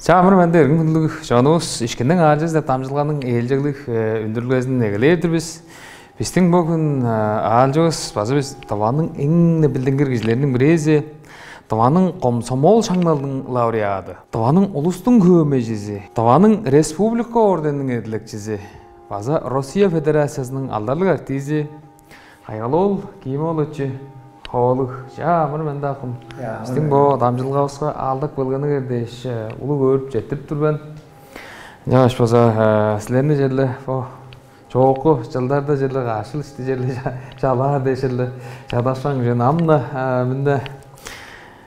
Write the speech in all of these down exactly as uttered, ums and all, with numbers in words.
Чаа, амыр-менди, эргим хүндүлүг чонувус, «Ишкинниң аалчызы» деп дамчыдылганың ээлчеглиг, э, үндүрүлгезин эгелээр-дир бис. Бистиң бо хүн, э, аалчывыс база бис Тываның эң-не билдингир кижилериниң бирээзи, Тываның комсомол шаңналының лауреады, Тываның улустуң хөөмейжизи, Тываның республика орденниң эдилекчизи, база Россия Федерациязының алдарлыг артизи Кайгал-оол Ким-оолович Ховалыг. Чаа, амыр-менди, акым. Чаа, амыр-менди. Бистиң бо дамчыдылгавыска аалдап келгениңер дээш, э, улуг өөрүп четтирип тур мен. Ынчангаш база, э, силерни черле бо чоокку чылдарда черле каш чыл ишти черле ча-, чалаар дээш черле чадашкан кижи мен. Ам-на, э, мында,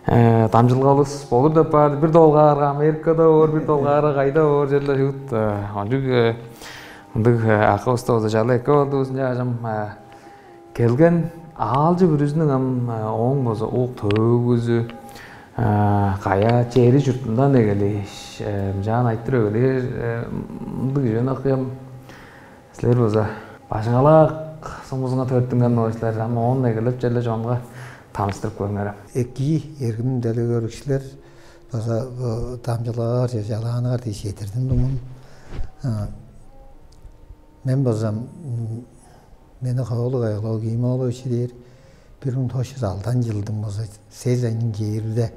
э, дамчыдылгавыс болур деп баар. Бир долгаарга Америкада боор, бир долгаарга кайда боор, черле шуут, э, кончуг, э, ындыг, э, акывысты болза чалап эккеп алдывыс. Ынчангаш ам, э, келген аалчы бүрүзүнүң ам, э, ооң болза ук-төөгүзү, э, кайы чери-чуртундан эгелээш, э, мынчаар айтырып эгелээр, э, мындыг чүвени, акый, ам силер болза Бажың-Алаак сумузунга төрүттүнген болгай силер, ам оон эгелеп черле чонга таныштырып көрүңерем. Экии, эргим делегейикчилер, база, э, дамчыдылгаңар, ча-, чалааныңар дээш четтирдим, дуңмам. А, мен болза, м, мени Ховалыг Кайгал-оол Ким-оолович дээр, бир муң тос чүс алдан чылдың болза сес айның чээрбиде,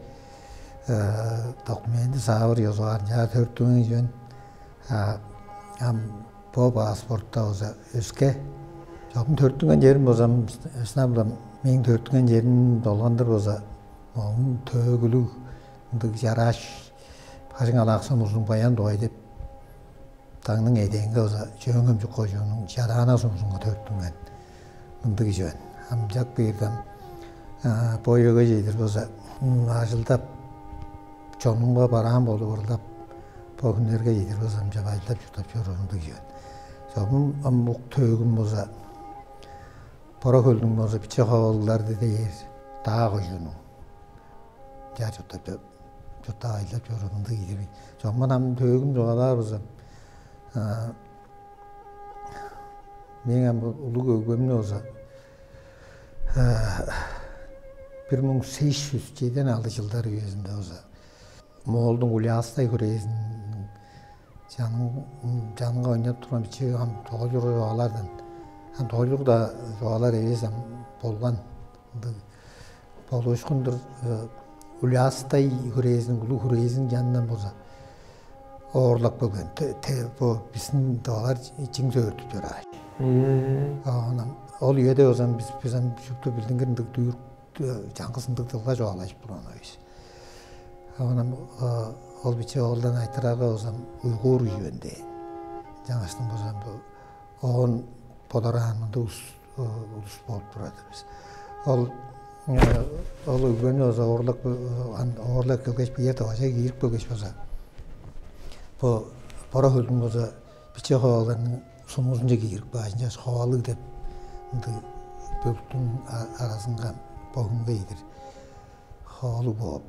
э, документи саавыр ёзугаар ынчаар төрүттүнген чүве мен. А, ам бо паспортта болза өске. Чогум төрүттүнген черим болза, м, ынчап-ла мээң төрүттүнген черим долгандыр болза, ооң төөгүлүг ындыг чарааш, Бажың-Алаак сумузунуң Баян-Дугай деп дагның эдээнге болза Чөөн-Хемчик кожууннуң Чадаана сумузунга төрүттүнген мындыг кижи мен. Ам ынчап кээрге, а, бо үеге чедир болза, м, ажылдап, чонумга бараан болуп ырлап, бо хүннерге чедир болза, ынчап ажылдап-чурттап чоруур мындыг кижи мен. Чогум ам ук-төөгүм болза, Бора-Хөлдүң болза Биче-Ховалыглар дээр, Даа кожууннуң. Чаа, чурттап чор-, чурттап ажылдап чоруур мындыг кижи мен. Чогум ам төөгүм чугаалаар болза, а, мээң ам бо улуг өгбемни болза, а, бир муң сес чүс чеден алды чылдар үезинде болза, Моолдуң Ульястай хүрээзин чанын-, чанынга ойнап турган бичии ам тоожур чугаалардан, ам тоожур-даа чугаалар эвес, ам болган ындыг болуушкун-дур, э, Ульястай хүрээзин, улуг хүрээзин чанындан болза оорлап келген. Те-, те-, бо бистиң тывалар чиң сөөртүп чорааш. Ийе. Оон ам ол үеде болза бис, бис ам шупту билдингир ындыг түрк, э, чаңгыс ындыг дылга чугаалажып турган бис. Оон ам, э, ол биче оолдан айтырарга болза уйгур кижи мен дээн. Ынчангаштың болза бо оон бодораан мындыг улус, э, улус болуп турар-дыр бис. Ол, э, ол өгбени болза оорлап, э, ан-, оорлап келгеш, бээр Тываже киирип келгеш болза, бо Бора-Хөлдүң болза Биче-Ховалыгларның сумузунче киирип кааш, ынчаш Ховалыг деп ындыг бөлүктүң а-, аразынга бо хүнге чедир Ховалыг бооп,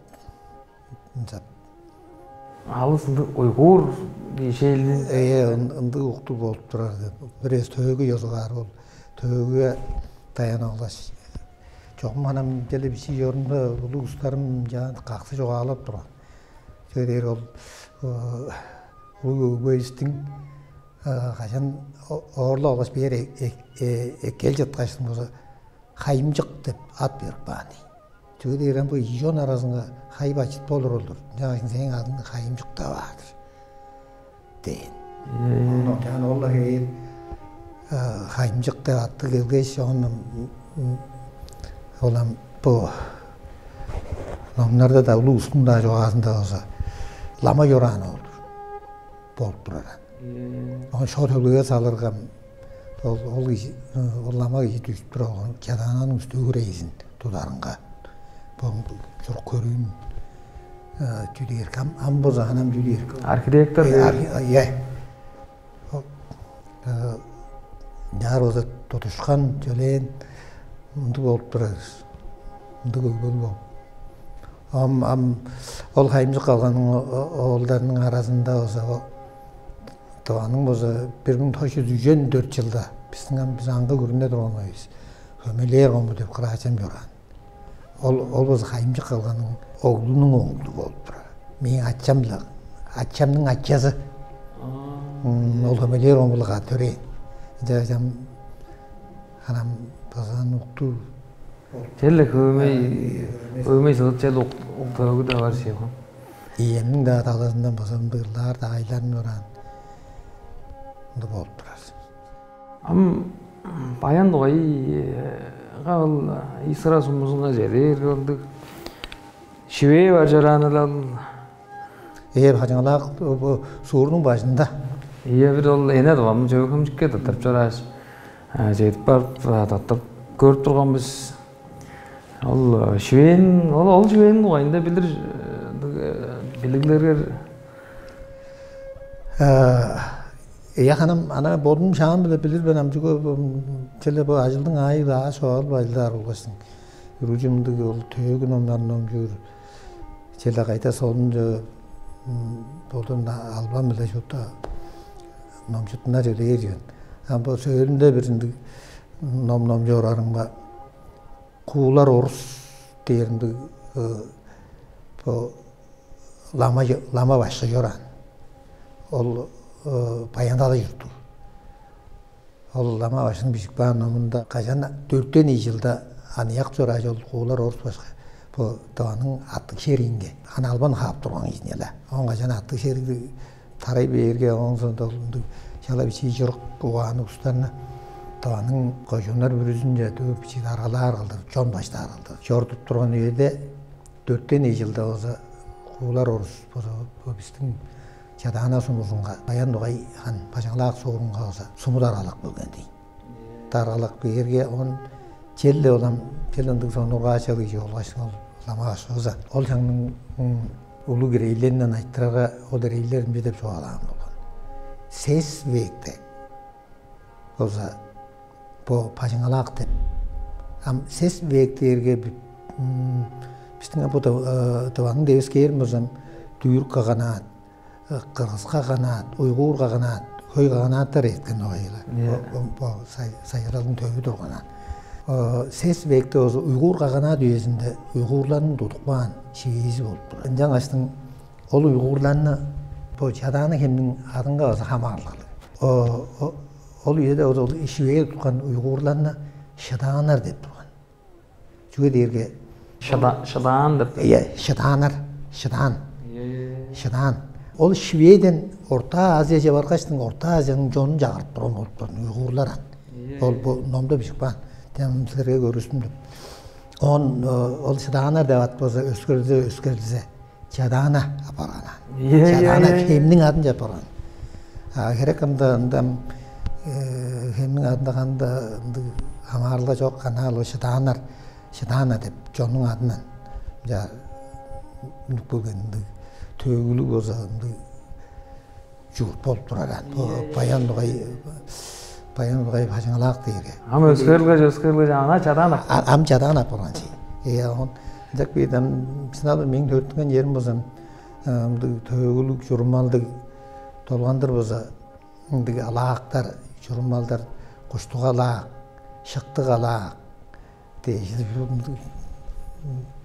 ынчап. Алыс ындыг уйгур бишээлин. Ээ, ын-, ындыг уктуг болуп турар деп. Бир эвес төөгү ёзугаар ол. Төөгүге даянып алгаш, чогум ам черле бичии чорумда улуг улустарым чаа каксы чугаалап турган. Чүге дээрге ол, э, улуг өгбевистиң, э, кажан о-, оорлап алгаш, бээр э-, э-, э-, эккел чыткаштың болза, Хайымчык деп ат берип каан дийин. Чүге дээрге ам бо ийи чон аразынга хай-бачыт болур ол-дур. Ынчангаш сээң адың Хайымчык деп аар-дыр дээн. Оон чаан ол-ла хевээр, э, Хайымчык деп атты келгеш, оон, м, м, ол ам бо номнарда-даа, улуг улустуң-даа чугаазында болза, лама чораан ол-дур болуп турар. Оон шо төлгеге салырга, ол, ол кижи, ол лама кижи дүжүп туруп алган Чадаананың Үстүү хүрээзин тударынга. Бо чурук көрүүн, э, чүү дээр, ам, ам болза анам чүү дээр? Архитектор. Э, дээр. Архи-, а, ийе. Ол, э, ынчаар болза тудушкан, чөлээн, мындыг болуп турар. Мындыг өгбелиг болуп. Ам, ам ол Хайымчык калганның о-, о-, оолдарының аразында болза, о, Тываның болза бир муң тос чүс үжен дөрт чылда, бистиң ам, бис аңгы күрүне турган бис, Хөмелээр Кому деп кыраачам чораан. Ол, ол болза Хайымчык калганның оглунуң оглу болуп турар. Мээң ачам-ла Ачамның ачазы. Ол хомелер омулга төрээн. Ынча ачам ханам базаан укту. Черле хөөмей, хөөмей сылыт чел уктарыгы да бар сием. Иемниң-даа талазындан база ындыглаар-даа айларын ураан. Ынды болуп турар. Ам баян дугайга ол Исра сумузунга чедээр кылдыг шивээ бар чораанылал. Ээ, бажыңалаак бо суурнуң бажында. Ийе, бир ол эне тывам чөөгүмчүкке тыртып чорааш, чедип барып тыртып көрүп турган бис. Ол шивээн, ол ол шивээниң дугайында билир билиглерге. Э, я ханам ана бодум шаам биле билир мен ам чүге челе бо ажылдың аайы ааш оол бо ажылдаар болгашсың. Үрүжүмдүг ол төөгү номнарын номчуур. Челе кайда солунчу бодум албан биле шута номчуттуна чөдээр жөн. А бо сөөлүнде бир ындыг ном номчуурарымга куулар орус дээринде бо лама лама башкы чораан. Ол баяндалы чурттуг. Ол лама башкының бижип каан номунда кажан дөртен ийи жылда аныяк чорааш ол куулар орус башкы бо дываның аттыг шериинге аны албан хаап турган кижине-ле. Он кажан аттыг шериг тарай бээрге, ооң соонда ол ындыг чалап бичии чурук угаанныг улустарны Тываның кожууннар бүрүзүнче дөө бичии аргалаар кылдыр, чон баштаар кылдыр чорудуп турган үеде, дөртен ийи чылда болза куулар орус болза бо бистиң Чадаана сумузунга, Баян-Дугай хан Бажыңалаак суурунга болза сумудар алак келген дийин. Даргалак бээрге, он черле улам чел ындыг сонургаачалыг чоолгашың ол улама башкывыс. Ол чаңның улуг ирейленден айтырарга, ол ирейлер ынча деп чугаалаан болган. Сес векте болза бо Бажыңалаак деп. Ам сес век дээрге биздиң бо Тываның девискээрин болзам, Дүүрүк каганаат, Кыргыс каганаат, Уйгуур каганаат, хөй каганааттар эрткен огайла. Бо сайыралдың төвү турганан. Сес векте болза Уйгуур каганаат үезинде уйгуурларның тудуп каан шивээзи болуп турар. Ынчангаштың ол уйгуурларны бо Чадаана хемниң адынга база хамаарылгалыг. Ол үеде ол шивээ туткан уйгуурларны шыдааннар деп турган. Чүге дээрге шыдаан деп. Иә, шыдааннар, шыдаан. Шыдаан. Ол шивээден Орта Азияже баргачтың Орта Азияның чонун чагырып турган болуп турган уйгуурлар ан. Ол бу номда бижип каан. Тем силерге көрүстүм деп. Он ол шыдааннар деп ат болза өскөрүлзе, өскөрүлзе Чадаана апарган ан. Чадаана хемниң адынча апарган. А херек ында ында хемниң адында канда ындыг хамаарылга чок, ана ол шыдааннар, шыдаана деп чоннуң адынан. Ынча үнүп келген ындыг төөгүлүг болза ындыг чурт болуп турар ан. Бо Баян-Дугай, Баян-Дугай Бажыңалаак дээрге. Ам өскөрүлгеш, өскөрүлгеш, ана Чадаана. Ам Чадаана апарган чий. Э, он ынчак бир ам сынал мээң төрүттүнген черим болзам, ындыг төөгүлүг чурумалдыг долгандыр болза, ындыг алаактар, чурумалдар, куштуг алаак, шыктыг алаак дээш,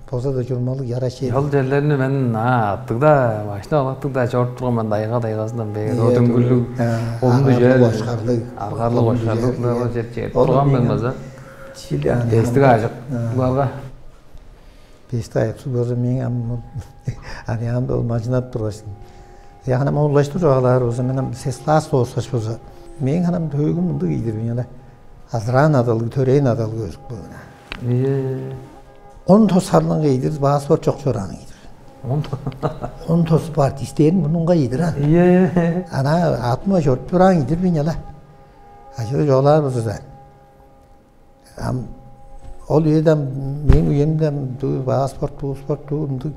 болза-даа чурумалыг яраш чер. Ол черлерни мен аттыг-даа, машина алаттыг-даа чоруп турган мен, дайга-дайгазындан бээр. Өдөңгүлүг, олунду чер, бошкарлыг, аргарлыг бошкарлыгларга чер чер турган мен база. Чили аны эстиг ажык буларга. Бешти аяк суг болза, мээң ам аныяамда ол мажынап тургаш, я ханам улаштыр чугаалаар болза, мен ам сес класс дооскаш болза, мээң ханам төөгүм мындыг ийдир мен ала. Азыраан адалыг, төрээн адалыг өзүк болган. Ээ. Он тос харлыңга ийдир, паспорт чок чораан ийдир. Он тос. Он тос бар дистерин мунунга ийдир ан. Ээ. Ана атыма чоруп чораан ийдир мен ала. Ажыгы чугаалаар болза. Ам ол үеде ам мээң үемде ам дуу паспорт, паспорт дуу ындыг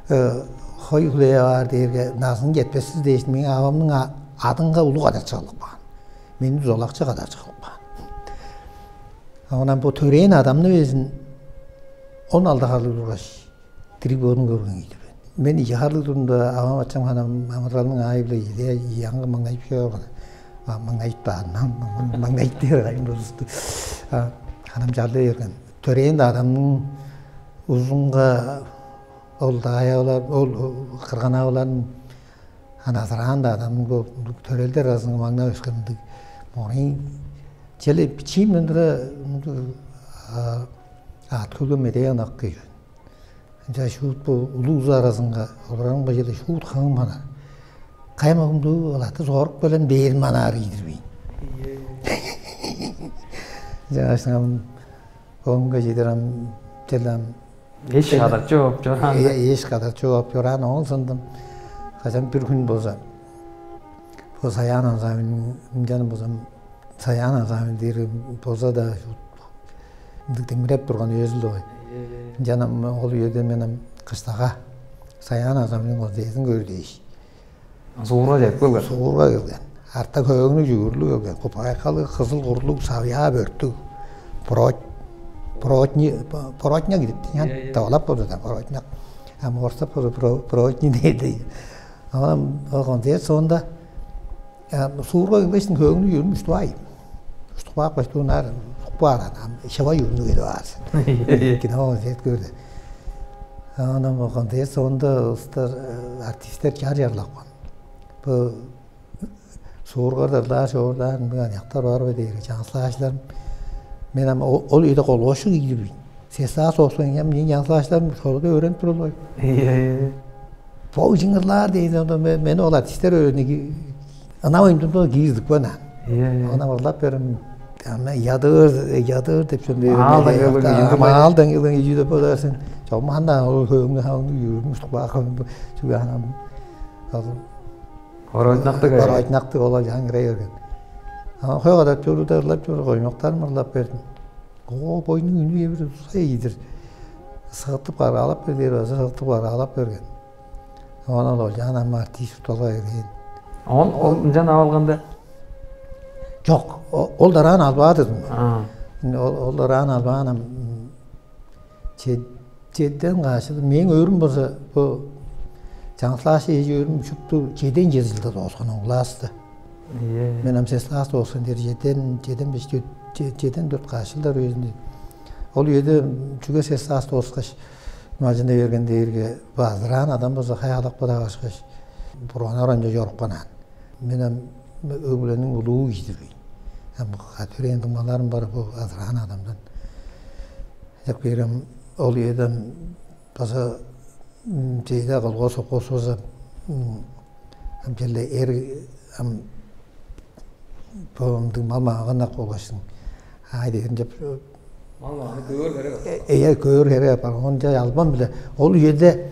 хой хүлээп аар дээрге назын четпес сиз дээш, мээң авамның адынга улуг кадарчы кылып каан. Мени дузалакчы кадарчы кылып каан. А онан бо төрээн адамны безин он алды харлыг тургаш, дириг бодун көрген ийдир мен. Мен ийи харлыг турумда авам ачам ханам амыдыралның аайы-биле ийи аңгы маңнайып чоруурган. Маңнайып баан, маңнайып дээр кайын болусту. Ханам чалдый берген. Төрээн адамның узунга ол дааяалар, ол кырган аваларын Ана азыраан-даа адамның бо төрелдер аразынга маңнап өскен мындыг мориин, черле бичиимден тура мындыг аът-хөлге медээ ынак кижи. Ынча шуут бо улуг улус аразынга олурарымга, черле шуут хаңым ханаар. Кайы мөгүмдүг ылаты сорук белен бээрин манаар ийдирбейн. Ынчангаш ам оонга чедир ам черле ам эш кадарчы болуп чораан. Эш кадарчы болуп чораан. Оон сондум кажан бир хүн болза, бо Саян ансамбльниң, ынчан болза, Саян ансамбль дээр болза-даа, ындыг демгиреп турган үезил-даа бой. Ынчан ам ол үеде мен ам кыштага Саян ансамбльниң концертин көөр дээш, Суурга чедип келген. Суурга келген. Арта хөөннүг чүгүрлүг келген. Купайкалыг, кызыл курлуг, савьяа бөрттүг. Брод-, бродни-, бродня кидиптинян. Тавалап болду да, бродня. А морстап болду, бро-, бродни дейди. Анан ол концерт соонда суурга келгештин хөөннүг чүгүрүм үстүп ай. Уштук баап каштуунаар, сукпаар ам шыва юурну келип аар сен. Кино концерт көрдү. Анан концерт соонда улустар, артисттер чар чарлапкан. Бу суургар ырлаар, чоордаар ындыг аныяктар бар бе дээрге, чаңгыс классчыларым. Мен ам ол үеде колгоошчу киирип, сестаа сооксуң ам, мен чаңгыс классчыларым шоруда өөренип турулгай. Ийе, ийе. Бо ужуңурлаар дейт, ондо мени ол артисттер өөрүнү ынак оюмдумда киирдикпен аан. Ийе, ийе. Ана ырлап берем. Ана ядыыр, ядыыр деп чон дээр. Маалдан келген кижи деп. Маалдан келген кижи деп бодаар сен. Чогум анда ол хөөгүнү хавыңны юрмуш бакым. Чүге анам ол Оройдунактыг. Оройдунактыг ол аңгырай берген. Ана хой кадар чоруда ырлап чору коймактарым ырлап бердим. О, бойнуң үнү эбир сай ийдир. Сыгыттып караалап бер дээр база сыгыттып караалап берген. Оон ол олчаан ам артист утталга берген. Он ол ынчан ап алганда. Жок, ол дараан албаа дедим. Ол дараан албаан ам чеден каашыл. Мээң өөрүм болза бу чаңгылааш эжи өөрүм шупту чеден чеди жылда дооскан он классты. Мен ам сес класс дооскан дери чеден чеден беш чеден дөрт каашылдар үезинде. Ол үеде чүге сес класс дооскаш мажына берген дээрге базыраан адам болза хаялак бодап ашкаш бурганнар ончо чорупкан аан. Мен ам өг-бүлениң улуу кижи-дир мен. Ам катүрээн дуңмаларым бар бу азыраан адамдан. Чак берем ол үеден база чейде колгоос окуусувуза ам черле эр ам бо ындыг мал мааганнак болгашсың. Ай дээрин деп мал мааганны көөр херек апарган. Эя көөр херек апарган. Онча албан биле ол үеде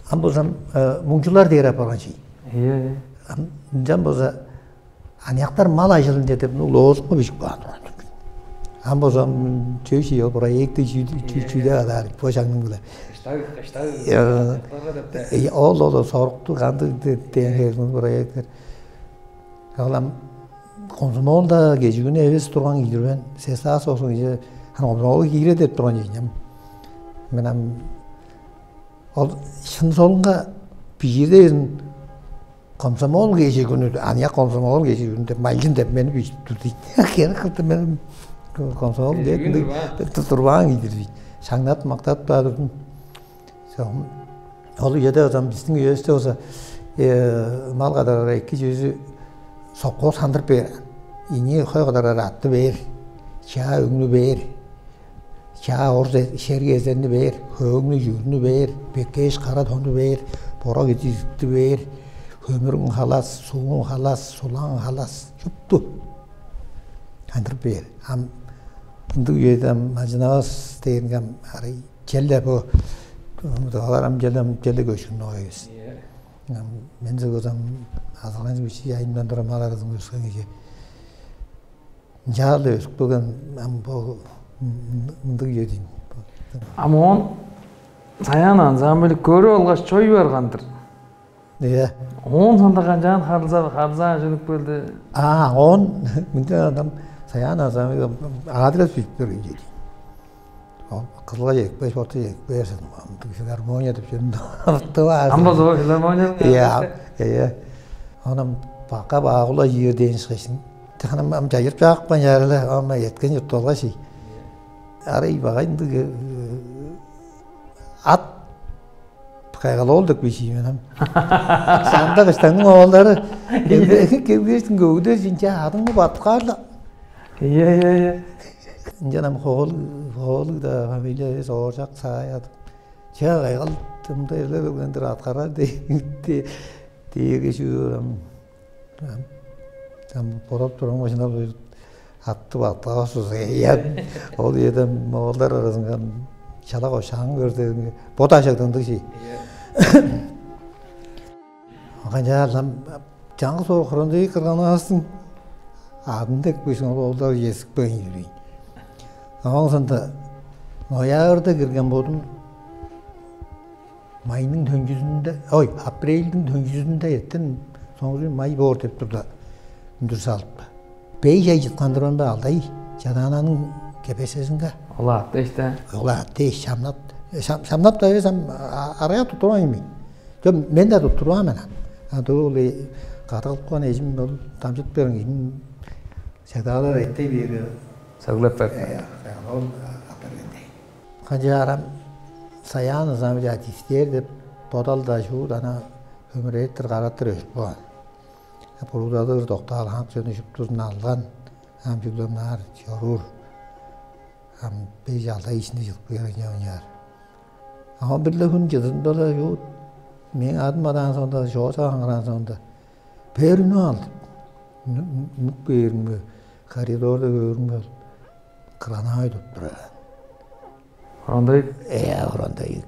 ам болзам муңчулар дээр апарган чий. Ынчан болза аныяктар мал ажылынче деп улуузунга бижип каан турган. Ам болза чөй ший ол проекти чүйде алаар бо шагның биле. Кыштаг кыштаг Э, аныяктарга деп де. Ол ол сорукту кандыг дээн херин проекттер. Алам комсомолда кежигүнү эвес турган кижи мен сестаа соосун кижи хан комсомолга киире деп турган кижи мен ам ол шын солунга бижиирдевизин комсомол кежи күнү, аныяк комсомол кежи күнү деп малчын деп мени бижип тур дейт. Кери кылды мен комсомол деп турбаан кийдир дейт. Шаңнап мактап каа турдум. Ол үеде озам биздин үебүстө болза мал кадарара эки чүзү соккоо сандырып бээр. Ийни хой кадарара атты бээр, чаа өңнү бээр. Чаа орус шериг эзерни бээр, хөөңнү чүрнү бээр, беккээш кара тонну бээр, бора кидирикти бээр, хөмүрүң халас, сууң халас, сулаң халас, чупту андырып бээр. Ам ындыг үеде ам ажынавас дээринге ам арый челе бу мудугалар ам челе ам челе көшкүн оойбуз. Мен сыгызам азырган бичи айымдан тура мал аразын көскөн кижи. Ынчаалдыр өсүп келген ам бо мындыг үе дейм. А моон Саян ансамбль көрүп алгаш чой барган-дыр. Иә. Оон сонда канчаан харылза харылзаан чүнүп келди? А, он мынча адам Саян ансамбль адрес билип берген чеди. Ол кызылга чекпеш, орта чекпеш, мындыг филармония деп чүнү артып аар. Ам болза филармония. Иә, иә. Онам бака баагула жиер дээн шкашын. Ханам ам жайырып жаапкан чарыла, ама эткен журтталгаш ий. Арай багай ындыг ат Байгалоол деп кижи мен ам. Сандак ыштаңның оолдары келгештиң көвүдер чинче адыңны баткаарла. Ийе, ийе, ийе. Ынчан ам хоол хоолуг да фамилия эвес ооржак сааяды. Ча кайгал тымда эрлер келгендир аткарар дээрге чүүрам. Там бодап турган машина атты бактавас болза, я ол жерден моолдар арасынга чала кошаан көрдөрүнге бо дажагдындыг ший. Канчаалам чаңгыс ол хрондей кырганывастың адын деп күйсүң ол оолдар эсикпейн жүрейн. Ооң соонда ноябрьда кирген болдум. Майның төнчүзүндө, ой, апрельдиң төнчүзүндө эртен соңгу май боор деп турда үндүр салыпты. Бей чай чыткандырбан бе алдай чадаананың кепесезинге. Ол аатта иште. Ол аатта иш шамнап, шамнап да эвес ам арая туттурбайн мен. Жок, мен да туттурбаан мен. А дуу кадыгылып каан эжим ол дамчыт бериң эжим сагдаалар эттей биэри. Сөглеп берип. Ол апаргандай. Канчаарам саяан ызам биле артистер деп бодалда шуут ана өмүрээттир караттыр өжүп каан. Буруудадыр доктаал хак чөне шуптузун алган, ам чүгле мынаар чоруур. Ам беш алда ишинде чыдып кээр оняар. Ам бир-ле хүн чыдырында-ла шуут мээң адым адаан соонда, шооча аңгыраан соонда бээр үнүп алды. Мүк бээримге, коридорда көөрүмге кыргана ойдуп турар. Орондай. Э, орондай.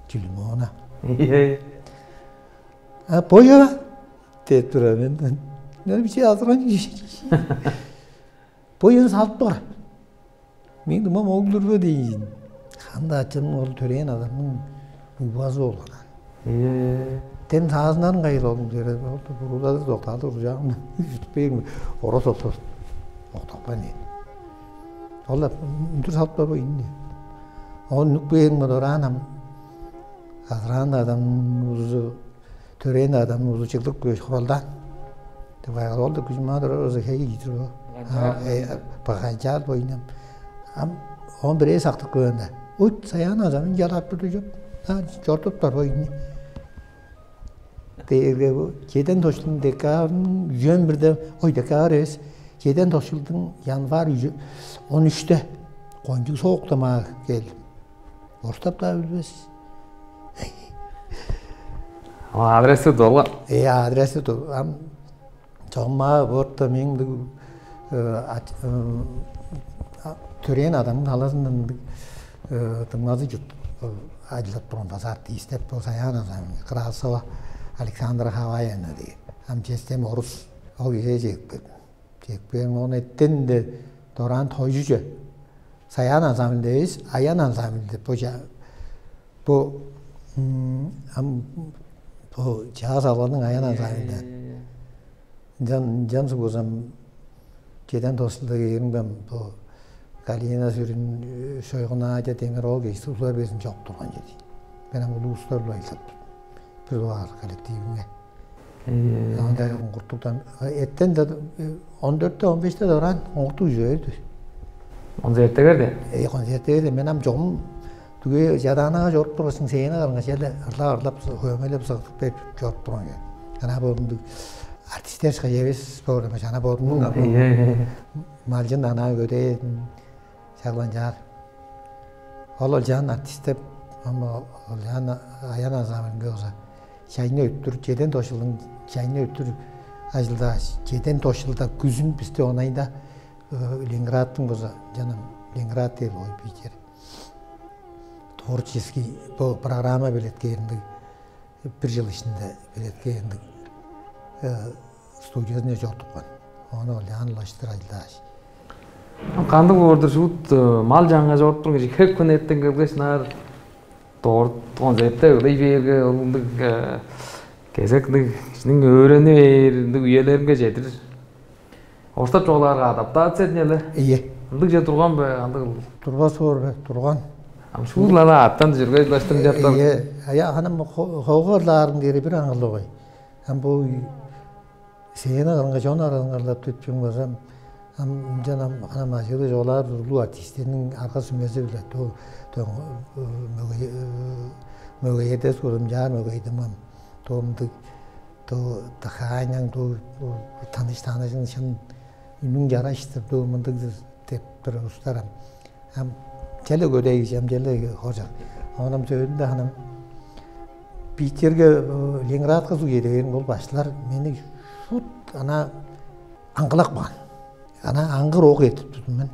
Чүлмона. Ие. А боя деп тура мен. Не биче азыран. Бояны салып бар. Мен думам ол дурба дейин. Ханда ачам ол төрээн адамның убазы болган. Ие. Тем саазындан кайыл ол дээрде буруудады докталды уржаагым. Үстпейм. Орос октос. Октапкан дейт. Ол үндүр салып бар бо инни. Он нүк бээриң бодораан ам азыраан адамның узу, төрээн адамның узу чыглып көш хуралдаан. Деп кайгар ол да күжүм аар оза хей ийдир бо. Багайчаал боюнам. Ам он бирээ сактып көөнде. Ут саян адамын жалап турду жоп. Чортуп бар бо инни. Дээрге бу чеден тошчулдуң декабрьның үжен бирде, ой, декабрь эвес, чеден тошчулдуң январь үжен, он үште кончуг сооктамаа келдим. Орустап-даа билбес. Ама адрести долган. Э, адрести дол. Ам чогмаа борта меңдиг төрээн адамның талазындан дыңназы чуттуп ажылдап турган база артист деп болза аяан азам Красова Александра Хаваевна деген. Ам честем орус ол кижээ чегип келдим. Чегип келдим, ону эттен-де дораан тойжуже. Саян ансамбльде эвес, аян ансамбльде бо бо ам бо чаа салганның аян ансамбльде. Ынчан ынчан сугузам чеден тосулда кээримгем бо Галина Сүрүн, Шойгун Аадя деңер ол кижи улар безин чок турган чеди. Мен ам улуустар-биле айлап бир дугаар коллективинге. Анда оңгуртуктан эттен да он дөрттө он беште дораан оңгуртук жүрөйдү. Концертте керде. Э, концертте керде. Мен ам жогум дүге жадаанага жоруп тургасың сээне караңга челе ырлап ырлап хөмелеп сыгып берип жоруп турган. Ана бо артисттер эвес боор эмес ана бодумнуң малчын ана көдээ шагланчаар. Ол олчаан артист деп ам олчаан аян азамынга болза чайны өттүр чеден тошулдуң чайны өттүр ажылдааш чеден тошулда күзүн бисте онайында Ленинградтың болза жаным Ленинград дээр ой бижер творческий бу программа билеткээринде бир жыл ишинде билеткээринде студиясына чортупкан. Ону ол яан улаштыр ажылдааш. Кандыг боордур шуут мал чаңга чоруптур кижи хек күн эртен келгеш наар дорт концертте ылай бээрге ол ындыг кезек ындыг кижиниң өөрени бээр ындыг үелеринге чедир. Оштап чугаалаарга адаптация дээни эле. Ийе. Ындыг же турган бе, андыг ыл? Турбас боор бе, турган. Ам шуулар аттан жүргей баштым жаптан. Ийе. Ая ханам хогарлаарың дери бир аңгылы кой. Ам бу сээне кырынга чон аралыңгарлап түпчүң базам. Ам ынчан ам ханам ажыылы жолаар урлуу артистерниң арга сүмези биле ту мөге Мөгейде сурумчаар мөгейдим ам. Ту мындыг, ту дыхаанияң, ту таныш-таныжың шын үнүң чараш-тыр, ту мындыг-дыр деп тур улустар ам. Ам черле көдей кижи, ам черле хоржак. Оон сөөлүнде ханам Питерге, Ленинградка суг чеде бээрим, ол башкылар мени шуут ана аңгылап каан. Ана аңгыр ок эртип турдум мен.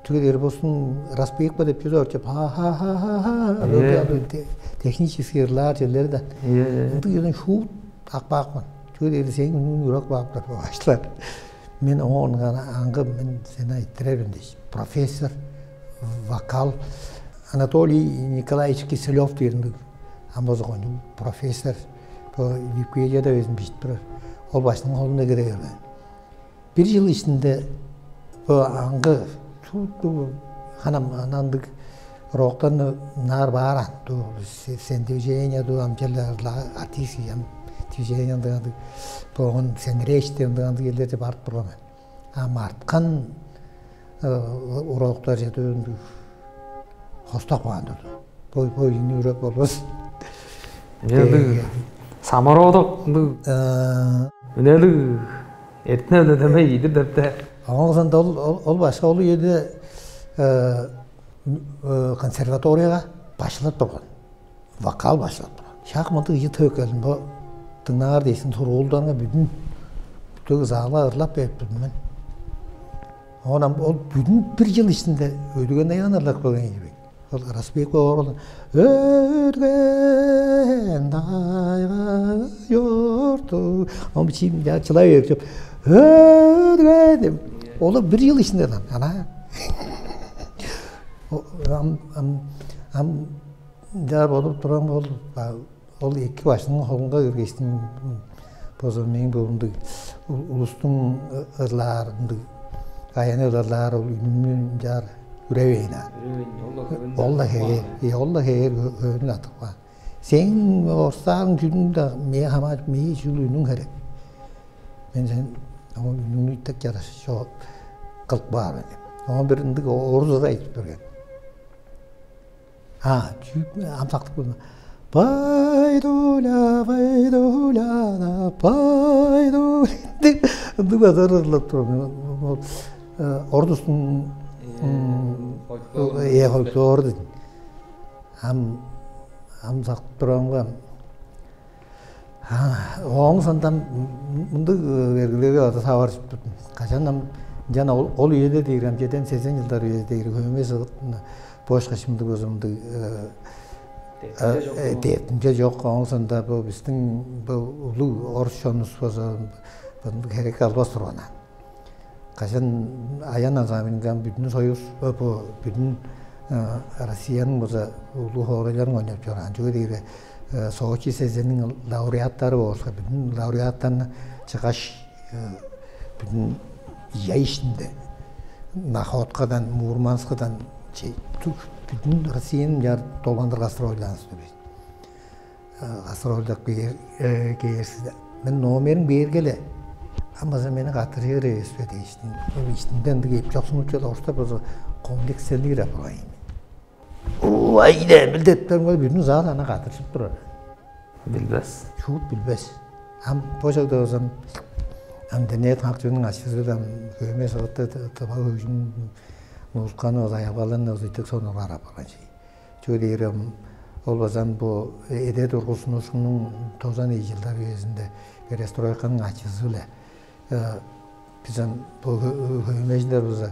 Чүге дээрге болзун, распевка деп чүве бар чоп, ха-ха-ха-ха-ха, технический ырлаар черлери да. Ындыг чүведен шуут ап каапкан. Чүге дээрге сээң үнүң үреп каап турар бо башкылар. Мен оон аңгы, мен сени айтырар мен дээш. Профессор, вокал, Анатолий Николаевич Киселёв дээринде, ам болза кончуг профессор, бо Википедияда безин бижип турар. Ол башкының холунда кире берген. Бир чыл иштинде бо аңгы шуут, ханам ана ындыг роктарны ынаар баар аан. Ту сен движение, ту ам черле артистский ам движение ындыг андыг, бо оон сен речь деп ындыг андыг черлерже барып турган мен. Ам арткан уроктар чеде ындыг хостап каан турду. Бо, бо ийни үреп болбас. Ындыг самородок, ындыг үнелиг эртине-биле дөмей ийдир деп-те. Оон соонда ол, ол, ол башкы ол үеде консерваторияга башкылап турган. Вокал башкылап турган. Шак мындыг ийи төвекелин бо дыңнаар дээштиң, сургуулдарга бүдүн, бүдүн залга ырлап берип турдум мен. Оон ам ол бүдүн бир чыл иштинде «Өдүген тайганы» ырлап келген ийик. Ол распевка боор болду. «Өдүген тайга чорду». Ам бичиим чылай берип чоп. «Өдүген» деп. Ол бир чыл иштинде дан. Ана. Ам, ам, ам чаар болуп турган болду. Ол эки башкының холунга киргештиң, бо мээң бо мындыг улустуң ырлаар, мындыг аянныг ырлаар ол үнүм чаар үревейн аан. Ол-ла хевээр, ол-ла хевээр хөөнү аттып каан. Сээң орустаарың чүнүң-даа меңээ хамааржып, меңээ чүгле үнүң херек. Мен сен ол үнүңнү дыка чараш чок кылып каар мен деп. Оон бир ындыг орус ыры айтып берген. А, чүү, ам сактып көрдүм. «Байдуля, байдуля, да, байдуля» деп ындыг база ырлап турган. Ол орустуң э, фольклору дийин. Ам, ам сактып турганга, ооң соонда мындыг бергилерге база таваржып турдум. Кажан ам, ынчан ол, ол үеде дээр, ам чеден сезен чылдар үеде дээр, хөөмей сыгыт бошка шимдиг болза мындыг дептинче чок. Ооң соонда бо бистиң бо улуг орус чонувус болза мындыг херекке албас турган аан. Кажан «Аян» ансамблинге ам бүдүн союз, бо бүдүн Россияның база улуг хоорайларын ойнап чораан. Чүге дээрге Сочи сезениң лауреаттары болза, бүдүн лауреаттарны чыггаш, бүдүн ый иштинде Находкадан, Мурманскыдан, бүдүн Россияны чаар долгандыр гастрольдаан улус-тур бис. Гастрольдап кээр, кээрзиде. Мен номерин бээрге-ле, ам база мени каттыжыр эвес бе дээштиң. Ол иштинде ындыг эпчоксунуп чыда, орустар база комплекстерни кире апарган ийин. Ой, демил деп турарымга, бүдүн зал ана каттыржып турар. Билбес. Шуут билбес. Ам бо чогда болза, ам интернет хак чүвениң ачызы-биле ам хөөмей сыгытты, тыва хөгжүм музыканы, ол аялгаларны ол ындыг сонуургаар апарган чүве. Чүге дээрге ол база бо эде тургузунуушкуннуң тозан ийи чылдар үезинде, перестройканың ачызы-биле, бис ам бо хөөмейжилер база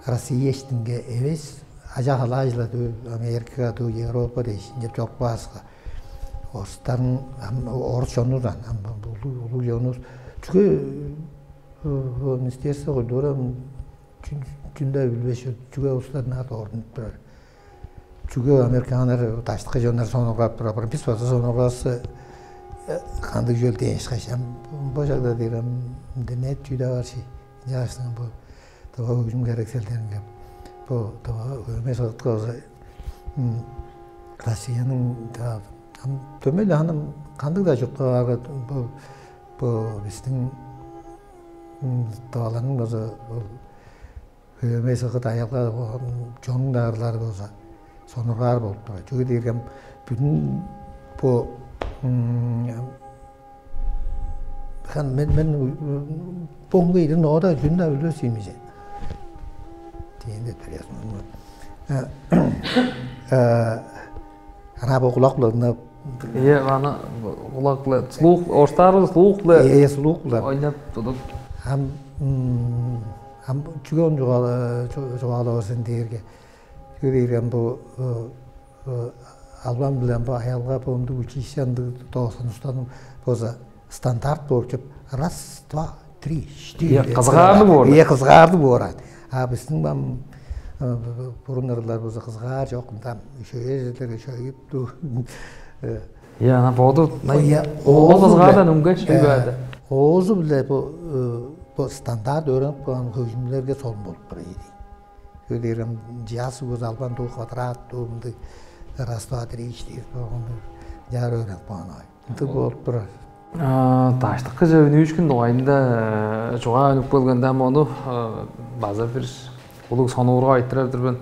Россия иштинге эвес, ажа-халаажыла дөө, Америкага дөө, Европа дээш, ынчап чоруп кааска, орустарның, ам орус чонувус аан, ам улуг, улуг чонувус. Чүге министерство культура чүн-даа билбес чүве, чүге улустар ынаар дорт үнүп турар? Чүге американнар, даштыкы чоннар сонуургап турар, бис база сонуургавас, кандыг чүвел дээн ышкаш. Ам бо чагда дээр, ам интернет чүү-даа бар чүве. Ынчангаштың бо тыва хөгжүм херекселдерин кеп, бо тыва хөөмей сыгытка база Россияның, ам дөмей-ле, ханам, кандыг-даа чуртка баарга, бо, бо бистиң тываларның база ол хөөмей сыгыт аялга чоннуң-даа ырлары болза, сонургаар болуп турар. Чүге дээрге бүдүн бо хан мен мен бомга ирин оода жүн да билбес иймиже. Тиен деп бересиң. Ана бо кулак буларына Ие, аны кулак-биле слух, орустаар слух-биле Э, слух булар. Ойнап тудуп. Ам ам чүге он чугаалавас сен дээрге. Чүге дээрге ам бу албан биле ам бу аялга бу ындыг училище ындыг дооскан устан болза стандарт болуп чуп раз, два, три, четыре. Ие, кызыгаарлыг боор. Ие, кызыгаарлыг боор. А биздин ам бурун ырлар болза кызыгаар жок ындан шөйерлерге шөйүп ду. Ие, ана боду Ие, ол оозу кызыгаардан биле үнгеш бий баады. Оозу биле бу бу стандарт өөрөнүп калган хөгжүмдерге солун болуп турар ийди. Көдерим жас угуз албан дуу квадрат дуу мындай раз, два, три, четыре болгон жаар өөрөнүп калган ой. Ынтыг болуп турар. Даштыкыже үнүүшкүн дугайында чугаа үнүп келгенде ам ону база бир улуг сонуурга айтырар-дыр мен.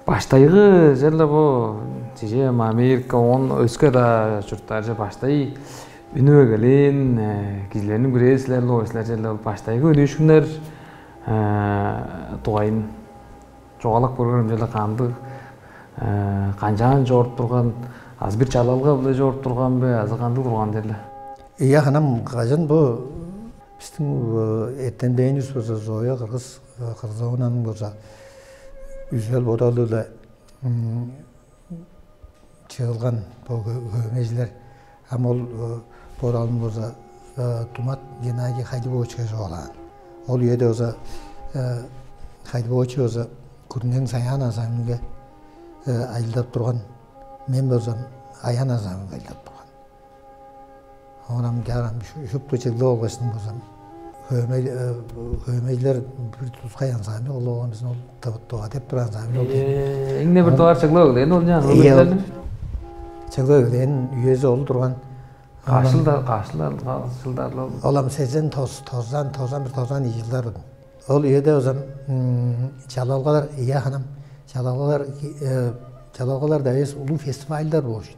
Баштайгы черле бо чижээ Америка, оон өске-даа чурттарже баштай үнүп эгелээн кижилерниң бирээзи силер-ле, силер черле ол баштайгы үнүүшкүннер дугайын чугаалап көрүңерем, черле кандыг, канчаан чоруп турган, азы бир чалалга-биле чоруп турган бе, азы кандыг турган черле? Ийе, ханам кажан бо биздин эртемденибиз болза Зоя кыргыз Кыргызованың болза үзел бодалы-биле чыылган бо хөөмейжилер. Ам ол бодалын болза Тумат Геннадий Хайдыбоочуга чугаалаан. Ол үеде болза Хайдыбоочу болза Күрүнең Саян ансамбльге ажылдап турган, мен болзам Аян ансамбльге ажылдап турган. Оон ам чаар ам шупту чыглып алгашсың болзам, хөөмей хөөмейлер бир тускай ансамбль кылып алган биз ол тыва деп турар ансамбль ол. Эң-не бир дугаар чыглып эгелээн ол чаа хөөмейлерниң. Чыглып эгелээн үези ол турган. Кашылдар кашылдар кашылдар ол. Ол ам сезен тоз тозан тозан бир тозан ийи жылдар. Ол үеде озам чалалгалар ыя ханам чалалгалар чалалгалар да эвес улуу фестивальдар болуш.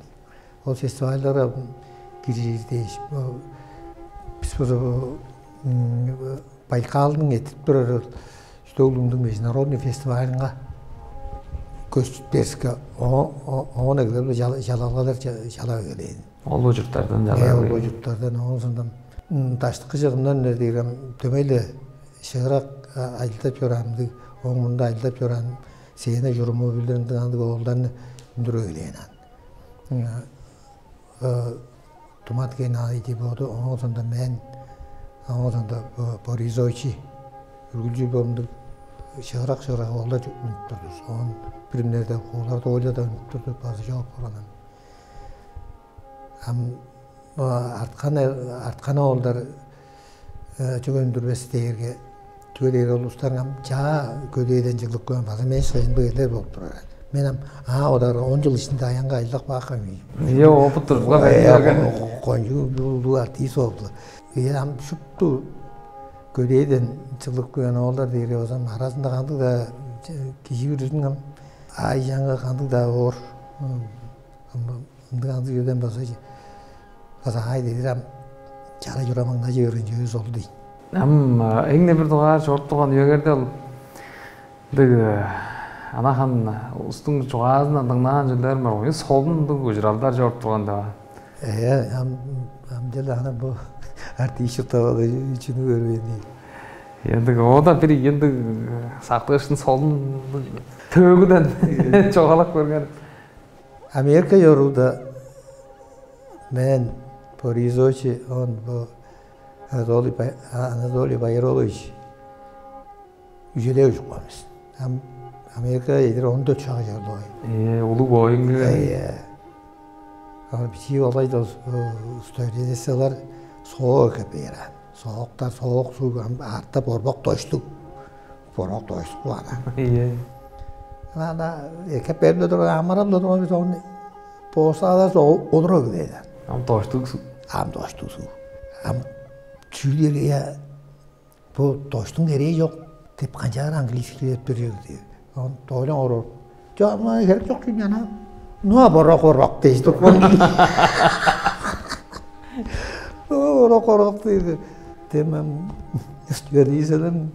Ол фестивальдарга киржир дээш, бис база Байкалдың эртип турар Столундуң международный фестивалынга көстүп берске, оон эгелеп чалалгалар чалап эгелээн. Ол бо чурттардан Э, чалап ол бо эгелээн. Чурттардан оон сондон даштыкы чыгымдан дээрге дөмейле шыырак ажылдап чораан, ооң мурнунда ажылдап чораан сээне чуруму билдирин андыг оолдарны үндүрүп эгелээн аан. Тумат кээни ай деп боду, оон соонда мен, оон соонда Борисович үргүлчү болумду шыгырак-шыгырак оолдар үнүп турду. Оон биримнерде оолар доолча да үнүп турду, базы чок болган. Ам арткан арткан оолдар чүге үндүрбес дээрге, чүге дээрге ол улустарың ам чаа көдээден чыглып каан база мен шыгыжымдыг эрлер болуп турар. Мен ам аа одар он жыл ичинде аянга айлак баакка Ие, опыт тургула берген. Кончуг улуу артист болду. Ие, ам шупту көдээден чыглып каан оолдар дээрге база аразында кандыг-даа кижи бүрүзүнүң ам ай жаңы кандыг-даа оор. Ындыг андыг үеден база база ай дедир ам чара чурамаңнажы берген чүве солу дейн. Ам эң-не бир дугаар чоруп турган үегерде ол ындыг анахан улустуң чугаазындан дыңнаан чүлдерим бар. Оюн солун ындыг ужуралдар чоруп турган деп. Э, ам ам деле ана бу артист чурттап чүнү көрбээн дейн. Ындыг оода бир ындыг сактыышын солун төөгүден чугаалап көрген. Америка чорууда мен Борисович, он бу Анатолий Анатолий Байролович үжеде ужуп калган бис. Ам Америка эдир он дөрт шагы чорду ой. Э, улуг боюң. Э, ам бичии олай да стюардессалар соо экеп бээр. Сооктар соок суу артта борбок доштук. Борбок доштук баана. Ие. Ана экеп берип турган амырап турган бис ону боостааларса олура билээр. Ам доштук суу. Ам доштук суу. Ам чүүлерге я бу доштуң керээ жок деп канчаар английский деп берип. Он тойлон орур. Чамаа херек чок чүнү ана. Ну, а борок борок дээш турган. Борок борок дээди. Демем Вердиселем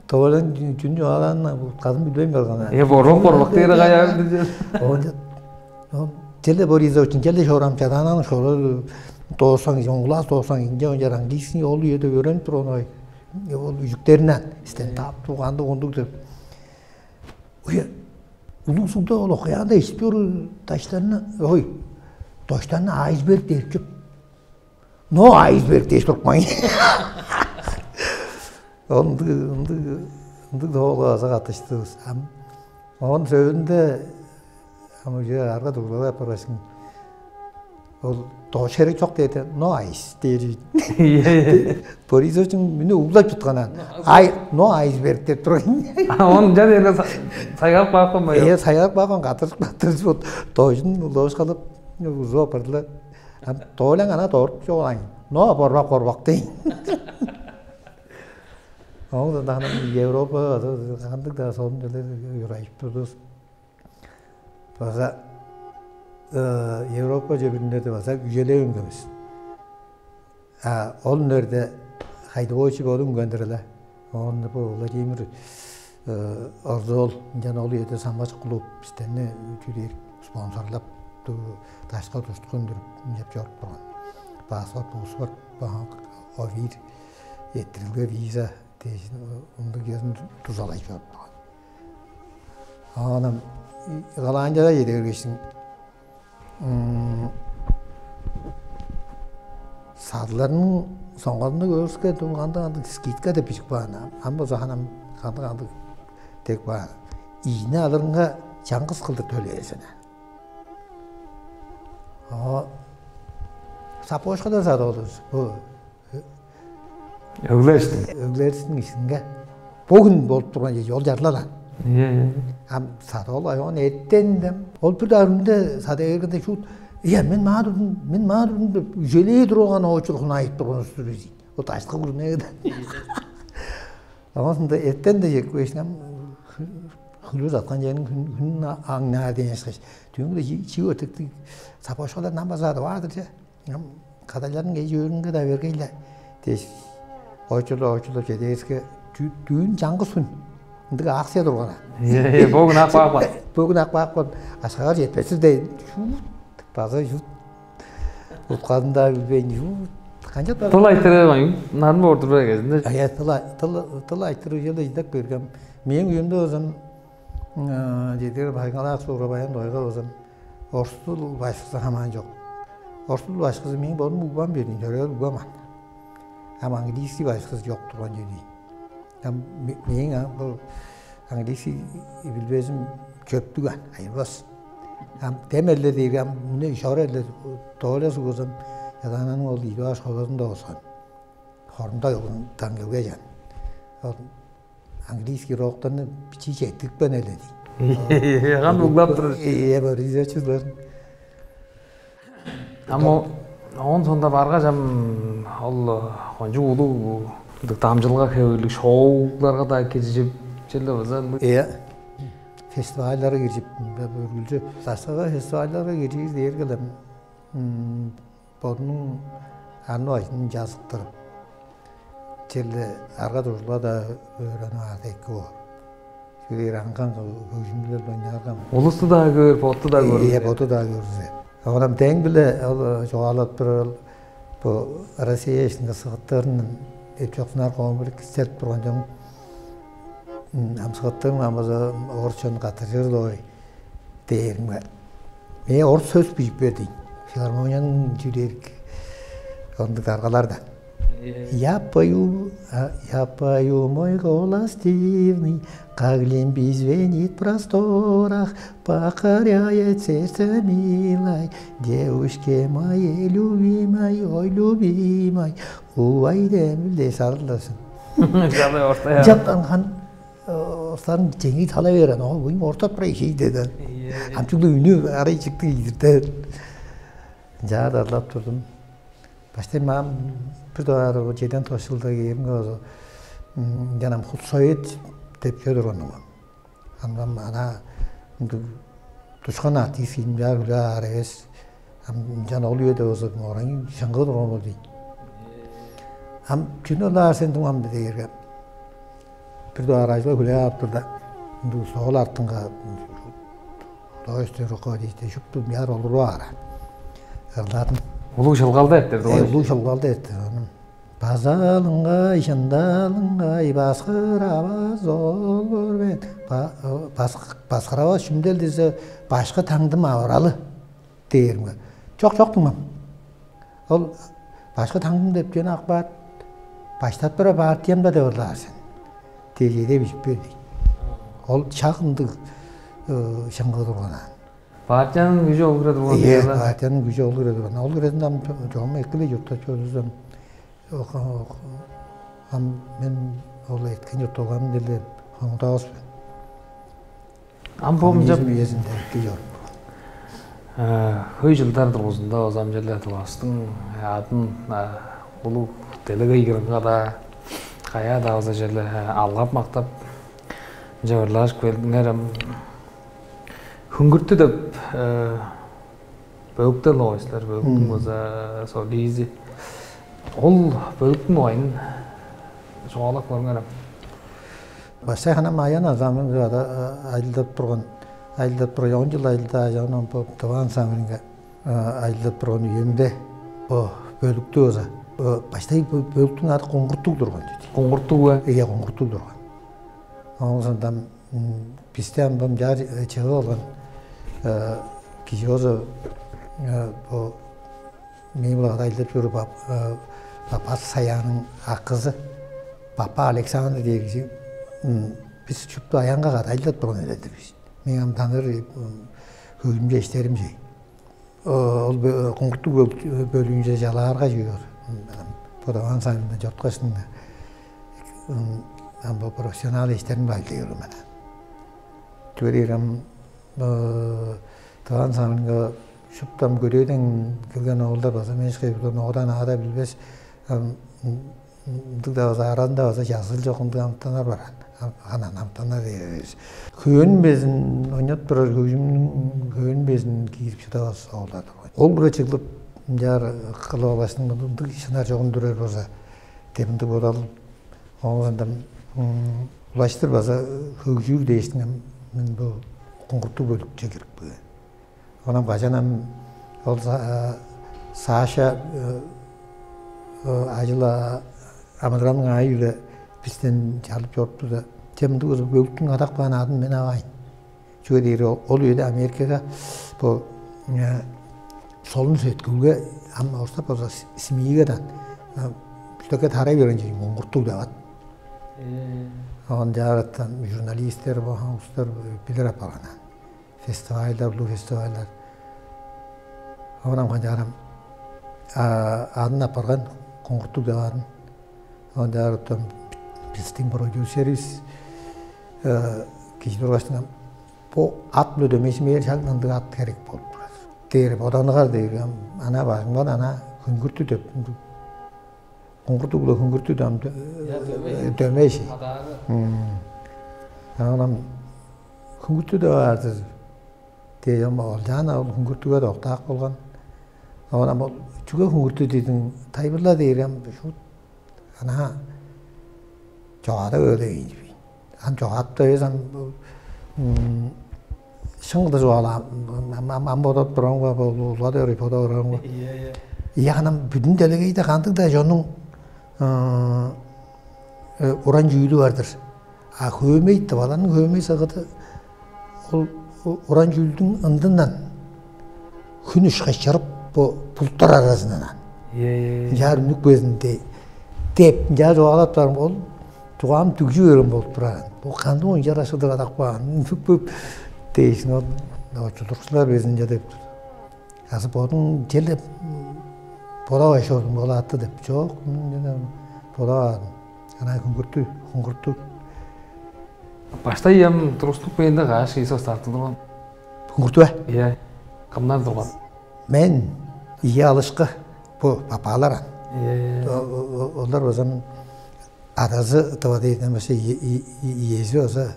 тоолен чүн чугаалаан кадын билбейм барган. Э, борок борок дээр каяа билдиже. Ол ол челе Борисовичтин челе шорам чадаанын шору доосаң, он класс доосаң, инже ончар английский ол үеде өөренип турган ой. Ол үжүктеринен стендап туганда ондук деп. Уя, улуг сугда ол океанда ишип чоруур даштарны, ой, даштарны айсберг дээрчип. Но айсберг дээш турупкан. Ындыг ындыг ындыг тоолга база каттыштывыс. Ам оон сөөлүнде ам уже арга дуглалап баргашын ол дошерек чок дээди, но айс дээр. Борисовичтиң мени углап чытканан. Ай, но айсберг деп турган. А он жа дээрге сайгап каапкан бай. Э, сайгап каапкан катырып катырып вот дожун улоошкалып узуп апардылар. Тоолаң ана дооруп чогулаң. Но борбак борбак дейн. Оңда даанам Европа кандыг-даа соон делер юрайып турдус. База Европа чөбүрүнде база үжелээ үнгебис. А ол үнерде хайдывоочу болуп үнгендир эле. Оон бу Владимир Орзол ынчан ол үеде самбажык клуб бистерни чүдээр спонсорлап дашка туштук үндүрүп ынчап чоруп турган. Паспорт, паспорт, овир, эттирилге, виза дээш ындыг чүвезин дузалай чоруп турган. Оон Голландияда чеде бергештиң садыларның соңгазында көөрүске кандыг-кандыг скидка деп бижип каан. Ам болза ханам кандыг-кандыг деп каан. Ийни алырынга чаңгыс кылдыр төлээр сен. О сапожкадан садып алыр. Бу Өглээштиң. Өглээштиң ишинге бөгүн болуп турган чеже ол чарлалаан. Ие, ие. Ам садып алгай оон эртен дем ол бир даа үрүнде садып эгергенде шуут, ие, мен маа турдум, мен маа турдум деп үжелээ турган оочур хунаайып турган устур бижик. Ол дашка күрүнээге. Оңосунда эртен де жекпээшин ам хүлүр аткан черин хүн аңнаар дээшкеш. Түңгүле чип өтектиг сапошкалар намазаады баадыр че. Кадайларның эжи өөрүнге-даа бергей-ле дээш, оочулап-оочулап чедээривиске, дүүн чаңгыс хүн ындыг акция турган. Бөгүн ак баапкан. Бөгүн ак баапкан ашкагар жетпес-тир дээн. Шуут база шуут утказын-даа билбейн, шуут канчап Тыл айтырыы нарын боор турбай кезинде. Ая тыл тыл тыл айтырыы чылы идек бергем. Мээң үйүмдө озун дедир байгалаак суурабаян дойга озун. Орустул башкысы хамаан чок. Орустул башкысы мээң бодум угбам бердиң, төрөөл угбаман. Ам английский башкысы чок турган чүве дейн. Ам мээң бул английский билбезим чөптүг ан, айырбас. Ам дем эле дейги ам муну ишор эле тооле сугузам, ядаанын ол идип аш холозун да оскан. Хорунда дан келгежен. Ол английский роктарны бичии четтикпен эле дейт. Яган углап тур. Э, э, бар изечилер. Ам оон сонда баргаш ам ол кончуг улуг дамчылга хевирлиг шоуларга-даа киржип, черле база Э, фестивальларга киржип, үргүлчү сасыга фестивальларга киржир дээргелем бодунуң аны бажын жазыктырып, черле арга дуржула-даа өөренип аар эки боор. Чүгээр аңган хөгжүмдүлер байнаарган. Улусту-даа көөр, ботту-даа көөр. Ие, ботту-даа көрүзер. Оонам дең биле ол чугаалап турар бу Россия ишинде сыгыттарын эпчоксунар комплекс чедип турган чоң ам сыгыттың амаза орус чон каттыжыр ой дээримге. Мээ орус сөс бижип бердиң. Филармонияның чүдерик ындыг даргалар да. Я пою, а, я пою, мой голос дивный, как лимби звенит в просторах, покоряет сердце милой, девушке моей любимой, ой, любимой, увай демил дей сарылдасын. Жалай орта. Жаптан хан Остарын жеңий тала берген, ол буюм ортот бра ишей деди. Ам чүгле үнү арай чыкты ийдирде. Жаа дарлап турдум. Баштай маам бир дугаар ол жеден тос жылда кээримге болза, жанам худсовет деп чөөр ону. Андан ана Ындыг тушкан артист кижи ынчаар хүлээп аар эвес. Ам ынчан ол үеде болза, орайың шыңгыы турган бол дейн. Ам чүнү ылаар сен дуңам дээрге, бир дугаар ажылга хүлээп ап турда, ындыг стол артынга, то есть руководитель шупту мынчаар олуруп аар. Ырладым. Улуг шылгалда эртер, э, улуг шылгалда эртер ону. Базалыңгай, шындалыңгай, баскыравас ол боор мен. Баскыравас чүмдел дизе, башкы таңдым авыралы дээримге. Чок, чок, дуңмам. Ол башкы таңдым деп чүвени ак баат, баштап тура партиямда деп ырлаар сен. Дээш эде бижип бер дейт. Ол шак ындыг шыңгыы турган аан. Партияның күжү ол кире турган. Ийе, партияның күжү ол кире турган. Ол кирезинде ам чогум экилей чурттап чордувус ам. Ам мен ол эрткен чуртталгам деле хомудавас мен. Ам бо мынча үезинде эки чоруп. Хөй жылдар дургузунда озам черле Тывавыстың адын улуг делегей кырынга-даа, каяа-даа база черле алгап-мактап, ынча ырлажып келдиңер ам. «Хүңгүртү» деп бөлүктер-ле болгай силер, бөлүктүң база солизи. Ол бөлүктүң дугайын чугаалап көрүңер ам. Баштай ханам «Аян» ансамбльда ажылдап турган, ажылдап турган, он чыл ажылдап, ынчан бо «Тыва» ансамбльга ажылдап турган үемде, бо бөлүктү база, баштай бо бөлүктүң ады «Куңгуртуг» турган дидир. «Куңгуртуг» бе? Ийе, «Куңгуртуг» турган. Оон соонда бисти ам бо мынчаар чыып алган кижи болза, бо мээң-биле кады ажылдап чоруур Бапа Саяның акызы Бапа Александр дээр кижи. Бис шупту «Аянга» кады ажылдап турган эвес-тир бис. Мээң ам таныыр хөгжүмчү эштерим чей. Ол «Куңгуртуг» бөлүүнче чалаарга чүве бар. Бодаван сайында чорткаш, ам бо профессионал эштерим-биле ажылдай берген мен. Чүге дээрге ам Тывавыстың ансамбльга шупту ам көдээден келген оолдар база, мен ышкаш, билбес, оодан ада билбес, ам ындыг-даа база, аразында база чазыыл чок ындыг амытаннар бар. Ам, анаа амытаннар дээр эвес. Хөөн безин ойнап турар, хөгжүмнүң хөөн безин киирип шыдавас оолдар турган. Ол-биле чыглып, ынчаар кылып алгаштың, ындыг шынар чогун турар болза деп ындыг бодалым. Оон ынчан улаштыр база хөгжүүр дээштиң, ам мен бо «Куңгуртуг» бөлүкче кирип каан. Оон ам кажан ам ол Саша ажыл-амыдыралының аайы-биле бистен чалып чорупту-даа: «Че, мындыг болза, бөлүктүң адап каан адын мен авайн». Чүге дээрге ол үеде Америкага бо солун-сеткүүлге, ам орустап болза СМИ-ге даан, бистиң тарай берген чүве «Куңгуртуг» деп ат. Оон чаараттан журналистер, бо улустар билир апарган. Фестивальдар, улуг фестивальдар. Оон ам канчаарам адын апарган, «Куңгуртуг» деп адын. Оон чаараттан бистиң продюсеривис кижи тургаштың: «Бо ат-биле дөмей, меңээ шак ындыг ат херек болуп турар» дээр, боданыгар дээр. Ам анаа бажыңдан анаа «Хүңгүртүг» деп, «Куңгуртуг» биле «Хүңгүртүг» ам дөмей ши. Анаа ам «Хүңгүртүг» деп аар-дыр. Дээш, ам олчаан ол «Хүңгүртүгге» доктаап болган. Оон ам ол «Чүге Хүңгүртүг дидиң, тайылбырла» дээрге, ам шуут анаа чогаадып өлейн чүвейн. Ам чогаадып-даа эвес, ам шын кылдыр чугаалаан, ам бодап турарымга, бо улуга дээрге бодап турарымга. Ийе, ийе. Ийе, анаа бүдүн делегейде кандыг-даа чоннуң уран чүүлү бар-дыр. А хөөмей, тываларның хөөмей сагыды ол уран чүүлдүң ындындан хүн ышкаш чырып, бо булуттар аразындан ынчаар үнүп кээр-дир деп, ынчаар чугаалап турарым, ол чугаам дүгжү берген болуп турар. Бо кандыг оон чарашкы-дыр адап каан дээш, ол очулдурукчулар безин ынча деп тур. Азы бодуң черле бодавайн чордуң ол атты деп? Чок, бодаваадым. Анаа «Хүңгүртүг», «Куңгуртуг». Баштай ам тургустунуп кээрде, каш кижи составта турган? «Хүңгүртүг» бе? Ийе. Кымнар турган? Мен, ийи алышкы, бо папалар ам. Ийе, ийе. Олар база, адазы тыва дээрден башка, иези база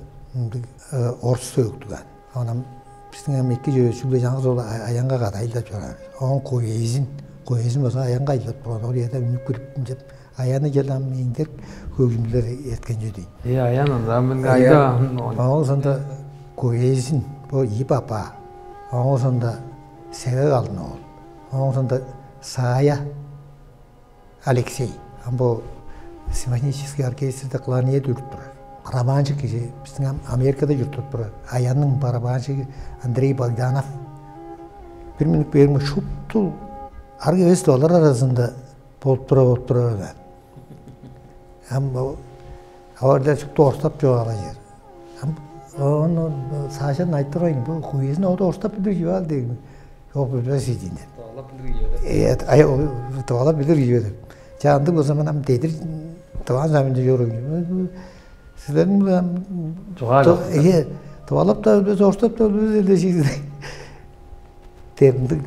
орус сөөктүг аан. Оон ам бистиң ам эки чүве чүгле чаңгыс ол аянга кады ажылдап чораан. Оон куэзин, куэзин база аянга ажылдап турган. Ол үеде үнүп кирип, ынчап аяны черле ам эңдерик хөгжүмчүлер эрткен чүве дийин. Э, аян анда мен Аян. Айда. Оон сонда куэзин, бо ийи папа. Оон сонда Севек Алдын-оол. Оон сонда Саая Алексей. Ам бо симфонический оркестрде кларнет үрүп турар. Барабанщик кижи, бистиң ам Америкада чурттап турар. Аянның барабанщиги Андрей Богданов. Бир минут берип, шупту арга эвес олар аразында болуп тура, болуп тура. Ам олар шупту орустап чугаалажыр. Ам ону Сашаны айтырган, бу куэзин ода орустап билир чүве ал дегин. Чок, билбес ийин деп. Тывалап билир кижи деп. Э, ай, ол тывалап билир кижи деп. Чаа, ындыг болза, мен ам дедир Тываның самында чоруур. Силерниң биле ам Чугаа ту- чок. Э, тывалап-даа билбес, орустап-даа билбес эле шиизи деп. Ындыг.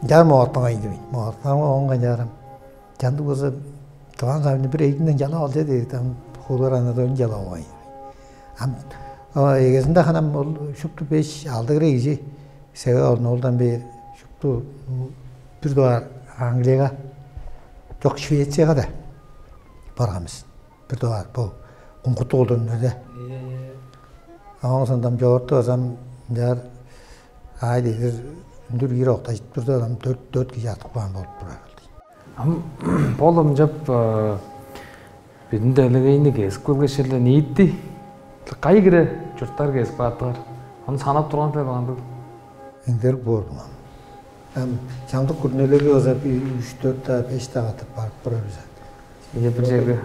Чаа, моорттаңар ийин деп. Моорттаңар, оон канчаарым. Чаа, ындыг болза, Тываның самында бир эжинден чалап алча дээди, ам Хуулар Анатолийни чалап алган. Ам эгезинде ханам ол шупту беш-алды хире кижи Севек Алдын-оолдан бээр шупту бир дугаар Англияга, чок, Швецияга-даа барган бис. Бир дугаар бо куңгуртуг олдурунда. Ооң соонда ам чоорту база ам ынчаар аай дедир үндүр киир октажып турда, ам дөрт, дөрт кижи артып каан болуп турар. Ам бо ам ынчап, э, бүдүн делегейни кезип келгеш, черле ниити кайы хире чурттар кезип кааттыңар? Ону санап турган силер бе, кандыг? Эңдерик боор-дур ам. Ам чамдык күрүнелерге база бир үш-дөрт-даа, беш-даа катап барып турар бис. Ийе, бир черге.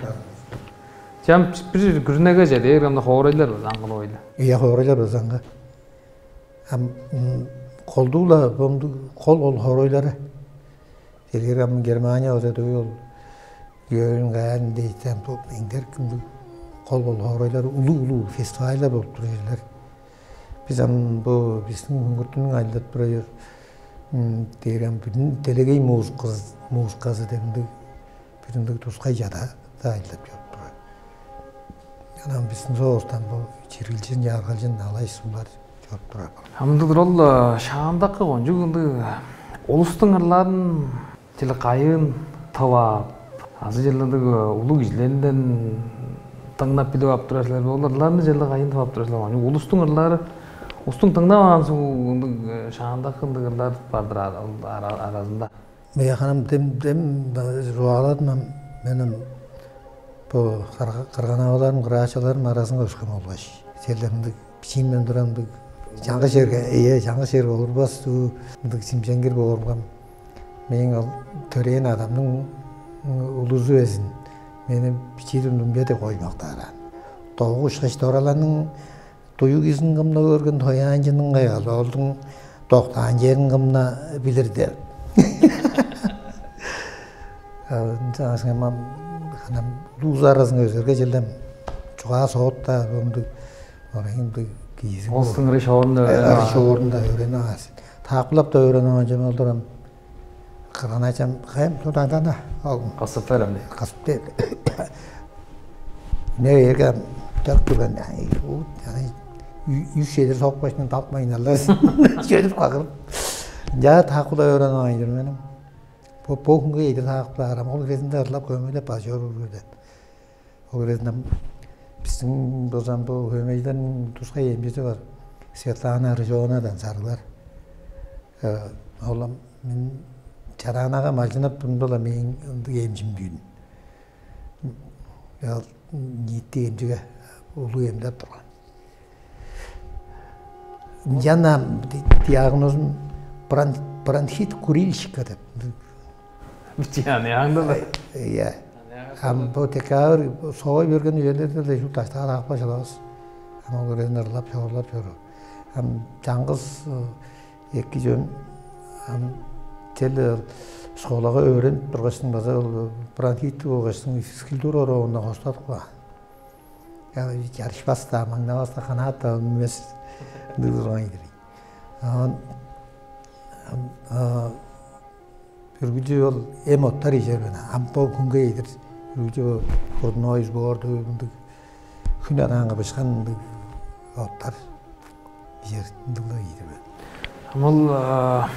Чам бир күрүнеге чеде бергенде хоорайлар база аңгылып ойла. Ийе, хоорайлар база аңгы. Ам, м, колдуу-ла, бо мындыг кол-кол хоорайлары. Силер ам Германия болза, дөө ол Кёльн, Каан дээштиң, бо эңдерик мындыг кол-кол хоорайлар, улуг-улуг фестивальдар болуп турар черлер. Бис ам бо бистиң Хүңгүртүнүң ажылдап турар, м, дээрге ам бүдүн делегей музыказы, музыказы деп ындыг бир ындыг тускай чадада ажылдап чоруп турар. Ынчан бистиң соовустан бо чирилчин, чааргылчын, алай-суглар чоруп турар. Ам ындыг-дыр ол, э, шаандакы кончуг ындыг улустуң ырларын черле кайыын тып ап, азы черле ындыг, э, улуг кижилерден дыңнап билип ап турар силер бе? Ол ырларны черле кайыын тып ап турар силер бе? Улустуң ырлары, улустуң дыңнаваан суг ындыг, э, шаандакы ындыг ырлар бар-дыр ара-, ара-, аразында. Мыяханам дем, дем, э, чугааладым ам, мен ам бо кырга-, кырган-аваларым, кырган-ачаларым аразынга өскен болгаш, черле мындыг бичиимден тура мындыг чаңгыс черге, ийе, чаңгыс черге олурбас, уу, мындыг чимченгир бооруңгам, мээң ол төрээн адамның, м, улузу безин мени бичии-даа үндүрбейн деп кой мактаар аан. Догу ышкаш дораларның дуюг изин кым-на көрген, тояанчының кайгал, олдуң доктаан черин кым-на билир деп. Ынчангаш ам ханам улус аразынга өзерге черле чугаа-соот-даа, ындыг орайын ындыг киизин. Ол сыңыры шоорунда Э, өөрүнүп ары алган. Шоорунда өөрүнүп алган. Таакпылап-даа өөрүнүп алган чүве ол-дур ам. Кырган-ачам, кайым, тудагдан-на ол. Кысып берем деп. Кысып деп. Не эрге чарып турган, ай, уу, аны үш чедир соок башынан далып майналлар. Чөдүп кагырып. Ынча таакпылап өөрүнүп алган чүве мен. Бо, бо хүнге чедир таакпылаар ам. Ол хирезинде ырлап, хөөмейлеп база чоруур үргүлден. Ол хирезинде бистиң болза бо хөөмейжилерниң тускай эмчизи бар. Светлана Рыжованадан Сарыглар. Э, ол ам мен Чадаанага малчынап турумда-ла мээң ындыг эмчим дүүн. Ол ниити эмчиге улуу эмдеп турган. Ынчан ам ди-, диагнозун брон-, бронхит курильщика деп. Бичии аны аңдыла. Э, ийе. Ам бо декабрь, бо соой берген үелерде-ле чурт аштаар аапкаш алавыс. Ам ол хирезин ырлап, чоруглап чоруур. Ам чаңгыс, э, эки чүвем, ам черле ол школага өөренип тургаштың база ол бронхит болгаштың физкультура уроогунда хостадып каан. Чарышпас-даа, маңнавас-даа, канаат-даа үнмес. Ындыг турган ийик. Оон, ам, а, үргүлчү ол эм оттар ижер мен. Ам бо хүнге чедир үргүлчү бо грудной сборду, мындыг хүн адаанга бышкан мындыг оттар. Ижер ындыг-ла ийдир мен. Ам ол, а,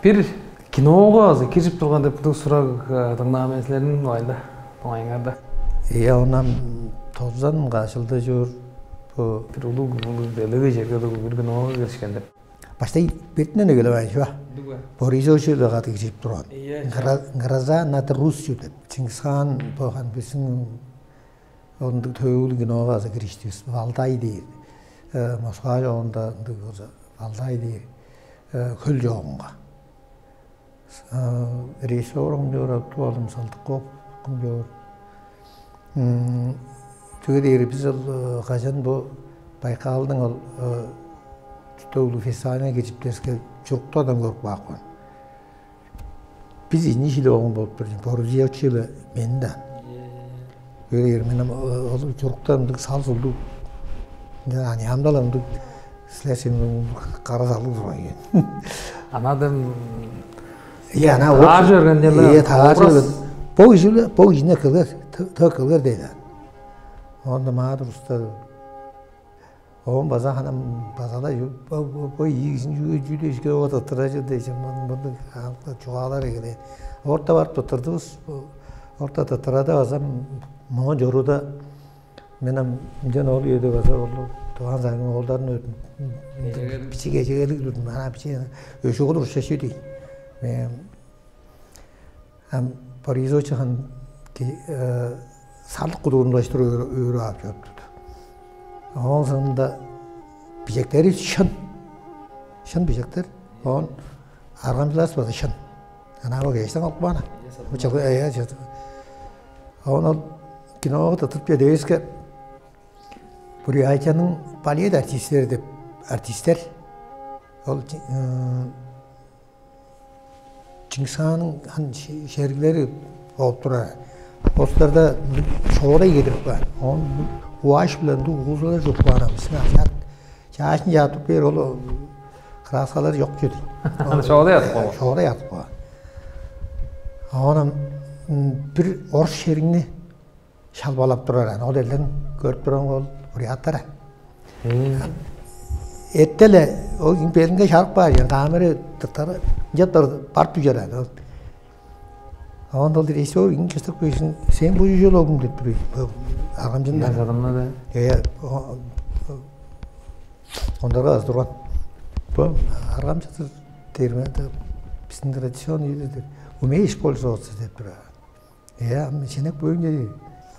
бир киного азы киржип турган деп будуг сураг, а, дыңнаан мен силерниң дугайында, дугайыңарда. Ийе, оон ам тозан каш чылда чор бо бир улуг, улуг делегей черге улуг бир киного киришкен деп. Баштай бертинден эгелеп алыйн чүве. Ындыг бе? Борисович-биле кады киржип турган. Ийе. Гра-, «Гроза над Русью» деп. Чингис хаан бо хан биздиң ол ындыг төөгүлүг киного азы кириштивис. Валдай дээр. Э, Москва чоогунда ындыг болза, Валдай дээр. Э, хөл чоогунга. Э, режиссер кым чоор, Абдуалым Салдыков кым чоор. М, чүге дээрге бис ол, э, кажан бо Байкалдың ол, э, төөгүлүг фестивалына киржип дээске, чуруктардан көрүп каапкан. Бис ийи кижи-ле болган болуп тур, Борисович-биле мен-даа. Ийе, ийе. Өлээр мен ам, э, ол чуруктар ындыг сал-сулдуг. Ынчан аныяамда-ла ындыг силер сен ындыг кара салдыг турган экен. Анаа-даа, м, Ийе, анаа тааржы ол берген черле, ийе, тааржы образ берген. Бо кижи-биле, бо кижини эккелгер, тө-, тө эккелгер дээр. Оон-даа маа туруста. Оон база ханам база-ла ю-, бо, бо, бо ийи кижини чүү, чүү дээш, чүү дээш, чүү дээш, чүү дээш, мын-, мындыг чугаалар эгелээн. Орта барып тырттырдывыс. Орта тырттырарда база м-, моон чорууда мен ам ынчан ол үеде база ол Тываның Сарыгның оолдарын өөрүп, бичии кежегелиг турдум. Ана бичии өшүг кылдыр ушча чүү дий. Мен ам Борисович хан ки-, э, сарлык кудуурун улаштыр өөрүп ап чоруп турду. Ооң соонда бижектери шын. Шын бижектер. Оон аргамчылааш база шын. Ана бо кештен алып каан. Бо чылгы, э, э, чылгы. Оон ол киного тырттырып чеде бээривиске, Бурятияның балет артисттери деп артисттер. Ол, э, Чингис хаанның хан ше-, шериглери болуп турар. Остарда шоорай кедирип каан. Оон уаш биле ындыг угузалар чуруп каан. Бистиң азиат чаашын чаатып бээр, ол краскалар чок чүве дий. Аны шоорай артып каан. Шоорай артып каан. Оон ам, м, бир орус шеригни шалбалап турар аан. Ол эрлерин көрүп турган ол буряттар. Ээ. Эртеле ол белинге шарып каар, камера тырттары ынчап барып дүжер аан. Ол, оон ол режиссер иң чыштык безин, «Сен бо чүү чүл, оглум?» деп тур. Бо аргамчын. Янзадымна да. Э, о-, о-, ондарга азы турган. Бо аргамчы-дыр дээр ме, да, бистиң традиционный үеде-дир. «Умеешь пользоваться?» деп тур. Э, ам шенек бөөн чеди.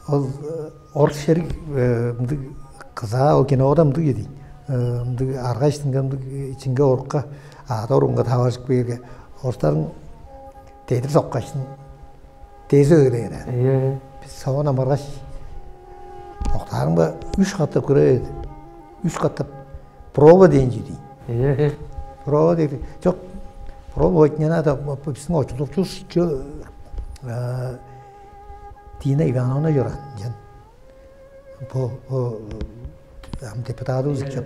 Ол, э, орус шериг, э, мындыг кызаа, ол кинода мындыг чеди. Э, мындыг арга иштинге, мындыг ичинге орукка, аада оруунга таваржып кээрге, орустарың дедир соккаштың, дези өгелээр. Ийе. Бис соон амаргаш, октаарымга үш катап кыра берди. Үш катап проба дээн чүве дийин. Ээ. Проба дээр. Чок, проба ойт не надо. Бо, бо бистиң очулукчувус чо, а, Дина Ивановна чораан, ынчан. Бо, бо, ам депутадывыс чоп.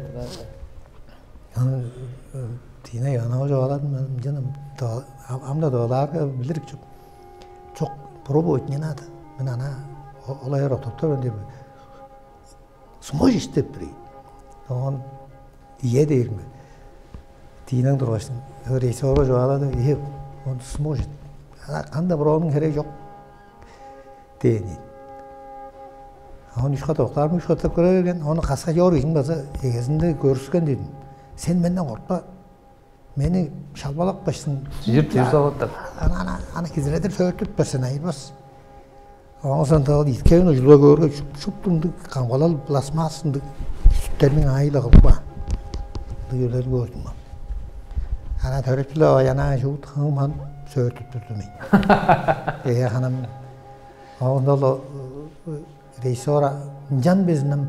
Аны, э, Дина Ивановна чугааладым, ынчан ам, ам-, ам-даа доолаарга билир чоп. Чок, проба ойт не надо. Мен ана о-, олай октаптар мен деп. Сможешь деп тур ийин. Оон ийе дээрим. Диинең тургаштың, режиссёрга чугаалады, ийе, он сможет. А кандай бир оонуң херээ чок дээн ийин. Оон үш кат октаарым, үш кат деп көрө берген, ону каскадёр кижиң база эгезинде көрүскен дедим. Сен менден кортпа. Мени шалбалап каштың. Чижип, чижип салып аттар. Аны, аны, аны хизиредир сөөртүп берсен, айырбас. Оон соонда ол иткевин ужула көөрге, шуп-, шупту ындыг камгалал пластмасс ындыг сүттерниң аайы-ла кылып каан. Ындыг чүвелерин көрдүм мен. Ана төрүттүле аяна шуут хыым-хам сөөртүп турдум мен. Ээ, ханам, оон ол, режиссёр ынчан безин ам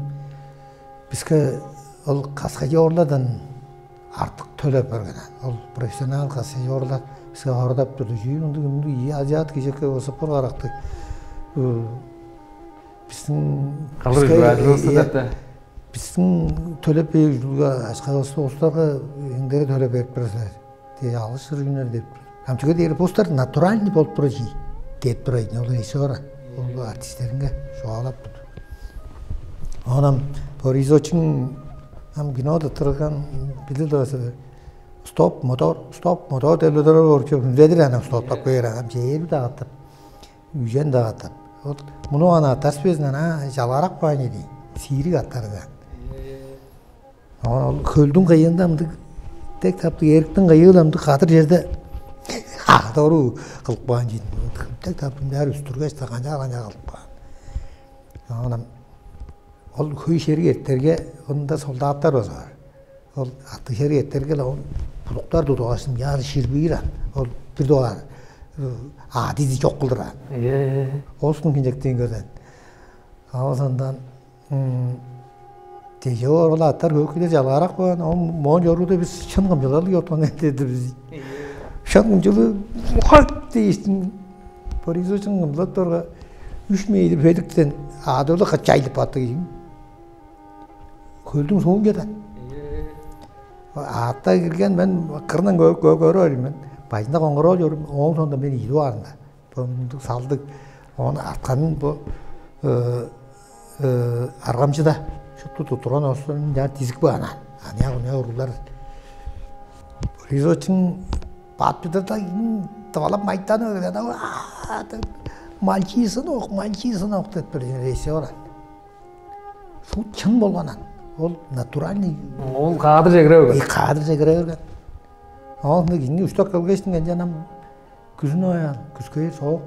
биске ол каскадёрлардан артык төлеп берген. Ол профессионал каскадёрлар биске хорадап турду. Чүү мындыг, мындыг ийи азиат кижекке болза, бир карактыг. Э, бистиң калыр биске, бир ажылывыс, э, деп да. Бистиң төлеп бээр ужурлуг акшавысты улустарга эңдере төлеп берип турар силер. Дээш, алгыш-ыр үнер деп. Ам чүге дээрге бо улустар натуральный болуп турар чий деп турар ийин, ол режиссёр, ол артистеринге чугаалап турду. Оон ам Борисовичиң Ам кино тырттырган билир дывазы, стоп мотор, стоп мотор деп ле дорор орчу, хүнзедир ана стоптап көөр ам чээрби дагаттап, үжен дагаттап. Вот муну ана атас безин ана жалгарак баан эди. Сиирик аттарга. Ол хөлдүң кыйыында ындыг, тек таптыг эриктиң кыйыыл ындыг кадыр черде ага дору кылып каан чейин. Тек таптың баары үстүргеш канчаа канчаа кылып каан. Оон ол хөй шериг эрттерге ында солдаттар база бар. Ол аттыг шериг эрттерге ол будуктар тудугашын яар ширбиир ан. Ол бир дугаар аадизи чок кылдыр ан. Оостун кинчектиин көрден. Оозундан тежээ оргула аттар хөкүлер жалгаарак болган. Ол моон чорууду бис шын кымчылалыг чорткан эдеди бис. Шын кымчылы хак дээштин. Борисовичиң кымчылап турга үш мейди бедиктен аадылы качайлып баттыг ийин. Хөлдүң соон кетен. Аатта кирген мен кырынан көрүп мен. Бажында коңгуроо чорум. Ооң соонда мен ийип аарында. Бо мындыг салдыг. Ону артканын бо аргамчыда шупту туттурган оостон чаар дизик баан. Аныяк уруглар Борисовичиң бат бидада тывалап майтанып эгелен. Мальчишинок, мальчишинок деп бир режиссер. Шут чын болган ан. Ол натуральный. Ол каадырже кире берген. Каадырже кире берген. Ол кижини уштап келгештиң энче анам күзүн оян, күскээр соок.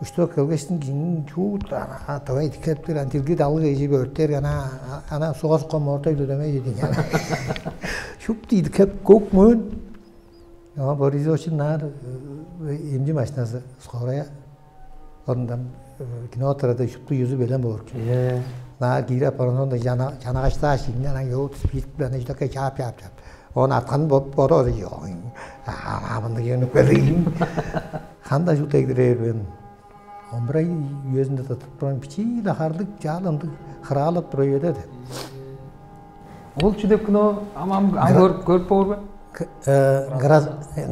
Уштап келгештиң кижиниң чуут ана давай дикептир ан тилги далыг эжип өртээр ана ана суга суккан мордой дөмей дедиң ана. Шуп дийди кеп көк мөөн. Ама Борисовичиң наар эмчи машинасы скорая. Ондан кино турада шупту юзу белен боор. Наа киире апарган сонда чанагачтаа шиинден ана ёут спирт билен иждакка чаап чаап чаап. Он аткан боду оза ёгуң. Ана мындыг ёнуп келдим. Ханда шут эгдирээр мен. Он бир ай үезинде тытып турган бичии ахарлык чаалымдыг хыраалап тура үеде. Ол чү деп кино ам ам ам көрүп көрүп боор бе?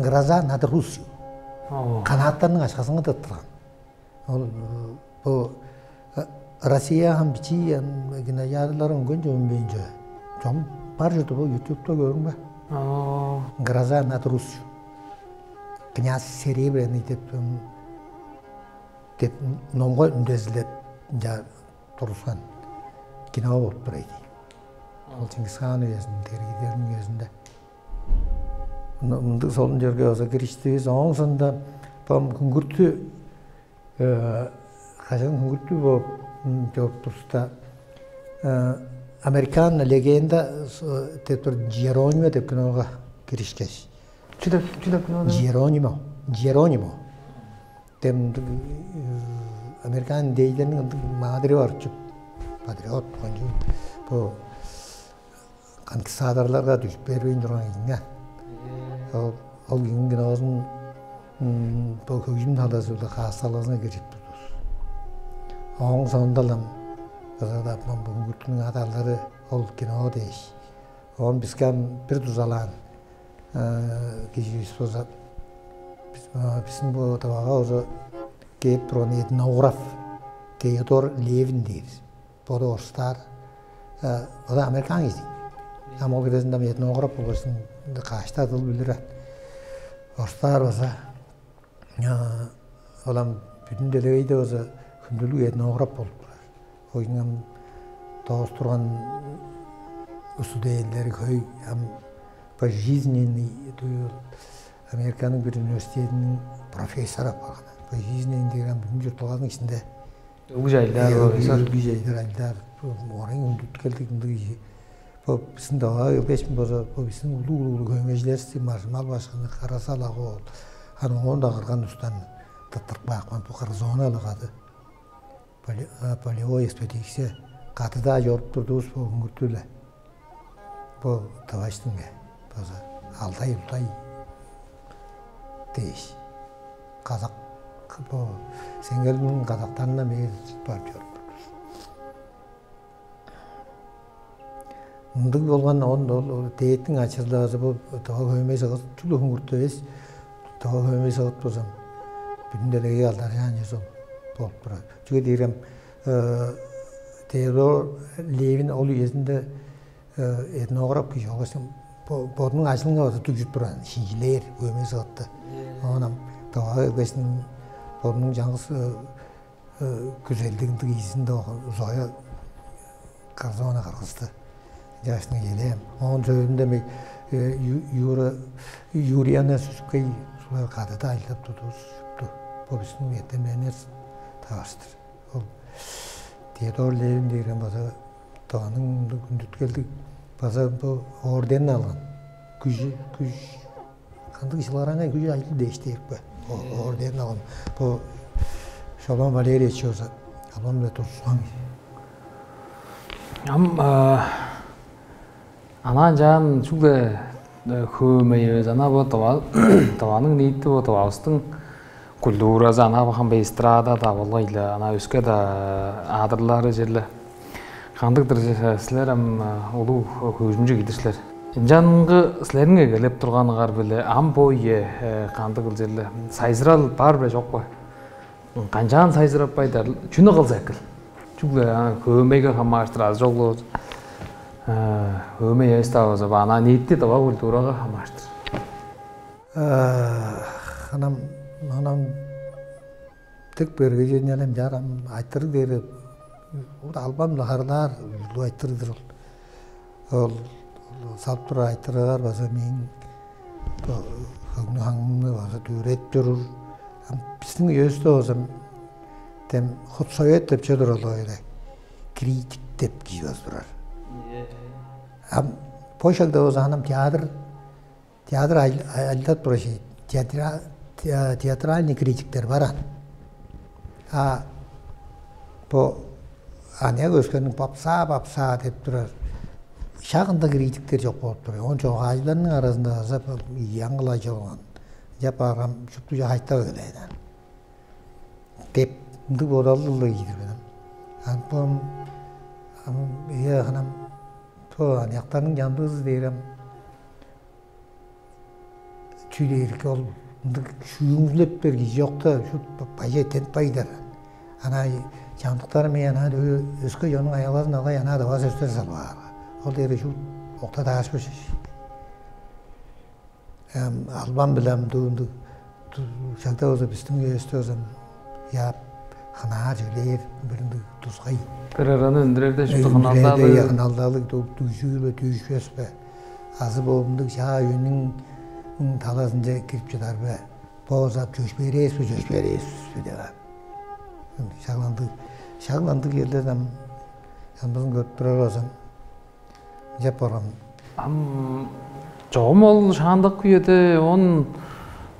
Гроза над Русью. Канааттарның ашказыңы тыттырган. Ол бу Россияга бичии кинотеатрлар үнген чогун бейинче. Чом бар чорду бу ютубта көрүң бе? Гроза над Русью. Князь Серебряный деп деп номго үндезилеп турускан кино болуп турар эди. Ол Чингис хаан үезинде, тергиидерниң үезинде. Мындыг солун черге база кириштивис. Ооң соонда бам күңгүртү кажан күңгүртү бооп чоруп турувуста Американ легенда деп тур Джеронимо деп киного киришкеш. Чү деп чү деп кино? Джеронимо. Джеронимо. Демдик Американ дейлерниң ындыг маадыры бар чүп. Патриот кончу бу конкистадорларга дүжүп бербейн турган кижиңер. Ол ол кижиниң киноозун бо хөгжүм талазы-биле каасталгазынга киржип турдувус. Ооң соонда-ла ызадап бүгүнгүртүнүң адалдары ол кино дээш. Оон биске ам бир дузалаан киживис болза, биздин бо Тывага уже кээп турган этнограф Теодор Левин дээр. Боду орустаар, боду американ кижи. Ам ол кезинде этнограф болгаштың каашта дыл билир. Орустаар база ол ам бүдүн делегейде база хүндүлүг этнограф болуп турар. Оюн ам доостурган устудээлдери хөй ам по жизненный Американың бир университетинин профессору апарган. По жизненный деген бүдүн чуртталгазының ичинде Улуг чайлар Э, ол улуг, база. Улуг чайлар айлар. Орайын үндүт келдик ындыг ийи. Бо биздин даваа келбешин база бо биздин улуу улуу көмежилерси маржымал башкыны карасал агы ол. Аны оон да кырган устан тыттырып каапкан бу кыргызоону алагады. Полевой экспедиция катыдаа чоруп турдувус бо үңүртүле. Бо тываштың бе база алдай улдай дээш. Казак бо сеңгелдиң казактарына мээр барып чоруп турдувус. Мындыг болган он ол дээттиң ачызылдавазы бу тыва хөөмей сыгыс чүгле хуңгурту эвес. Тыва хөөмей сыгыт болзам бүдүн делегей алдаржаан чүве болуп турар. Чүге дээрем Теодор Левин ол үезинде этнограф кижи болгаш бодунуң ажылынга база дүгжүп турган, шинчилээр, хөөмей сыгытты. Оон ам Тывага келгештиң бодунуң чаңгыс күзелдиг ындыг изинде Зоя Кобзоновна кыргысты. Жаштың элээн. Оон сөөлүнде Юра Юрьевна Сүскей сулар кадыда айлап тудуус чупту. Бо бистиң эртемненер тавастыр. Ол Теодор Левин дээрген база Тываның үндүткелдиг база бу орденин алган. Күжү күш кандыг шылгараңай күжү айыл дээш дээриппе. Орденин алган. Бу Шолбан Валерьевич болза албан биле турсунган. Ам Анаа ынчаан чүгле хөөмей эвес, ана бо Тываның ниити, бо Тывавыстың культуразы, ана бо хамбай эстрада-даа болгай-ла, ана өске-даа адырлары черле. Кандыг-дыр силер ам улуг хөгжүмчү кидир силер. Ынчангы силерниң эгелеп турганыңар-биле ам бо үе кандыг-ыл черле? Сайзырал бар бе, чок бе? Канчаан сайзыраппайдар, чүнү кылза экил? Чүгле хөөмейге хамаарыштыр азы чогулу хөөмей эвес-даа болза, баана ниитти дыва культурага хамаарыштыр. Ханам, ханам тек берге чүвени алам чарам айтырыг дээри албан-ла харылаар улуу айтырыг-дыр ол. Ол салып турар айтырыгаар база мээң хөңнү-хаңымны база дүвүредип чоруур. Ам бистиң үевисте болза дем худсовет деп чүве турар ол, ойда критик деп кижи база турар. Ам бо шагда болза анам театр театр айлап турар шей, театральный критиктер бараан. А бо аныяк өскенниң бапсаа бапсаа деп турар шак ында критиктер чок болуп тур. Он чогаайларның аразында база аңгылай чогунган. Жап барган шупту жа хайтап эгелээден деп ындыг бодалдылы ийдир мен. Ам бо ам ие ханам бо аныяктарның чамдыызы дээр ам чүү дээрге ол ындыг шүүмүзлеп берги чок-та, шут бажа тент байдыр. Ана чамдыктары мен ана өске чонуң аялазын алгай ана дава сөстер салбаар. Ол дээри шут окта дааш бышыш. Албан билем дуунду чагда болза бистиң үевисте болза яап хынаар чүглээр бир ындыг тускай. Бир ыраны үндүрерде шупту хыналдаалыг. Хыналдаалыг дүгжүүр бе, дүгжүшпес бе? Азы боомдуг чаа үйүнүң талазынче кирип чыдар бе? Боозап чөш берээс бе, чөш берээс бе деп. Шагландыг, шагландыг ерлер ам чамдызын көрүп турар болзам, деп барган. Ам чогум ол шаандак үеде он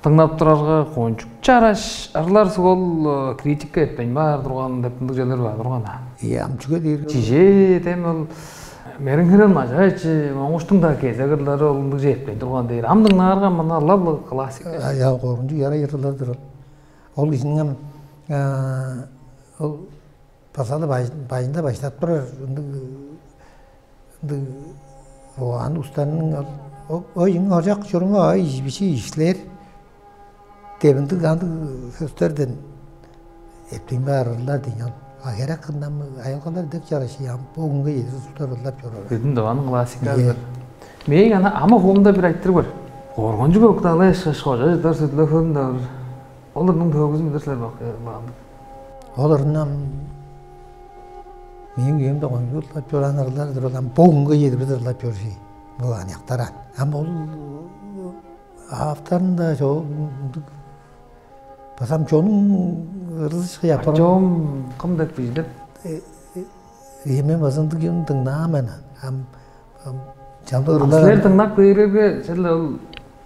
дыңнап турарга кончук чараш ырлар суг ол критикке эппейн баар турган деп ындыг чүвелер бар турган а. Ие, ам чүге дээр? Чижээ дем ол Мериңхирел Мажаевич Моңгуштуң-даа кезек ырлары ол ындыг четпейн турган дээр. Ам дыңнаарга мына ылап-ла классик. Я коргунчуг ярай ырлар-дыр ол. Ол кижиниң ам ол базалы бажында баштап турар ындыг ындыг оан устарның ол оюң ожак чуруңа ой бичи ишлер деп ындыг андыг сөстерден эптейн баар ырлар дейн ол. А херек кындан айылгалар дег чараш ам бо күнгө чедир устар ырлап чоруур. Бүдүн дываның классиказы. Мээң ана ама хуумда бир айтырыг бар. Коргончуг окталай ышкаш кожа чыдар сүдүле хөлүн давыр. Оларның төөгүзүн билир силер бак. Оларның мээң үемде коңгурлап чораан ырлар-дыр, ол ам бо күнгө чедир бис ырлап чоржий. Бо аныяктар ам ол авторунда чогундуг базам чонуң ырызышка япар. Чоом кым деп билдип? Эме базындык юм дыңнаан мен. Ам Чамдык ырлар. Силер дыңнап кээрерге черле ол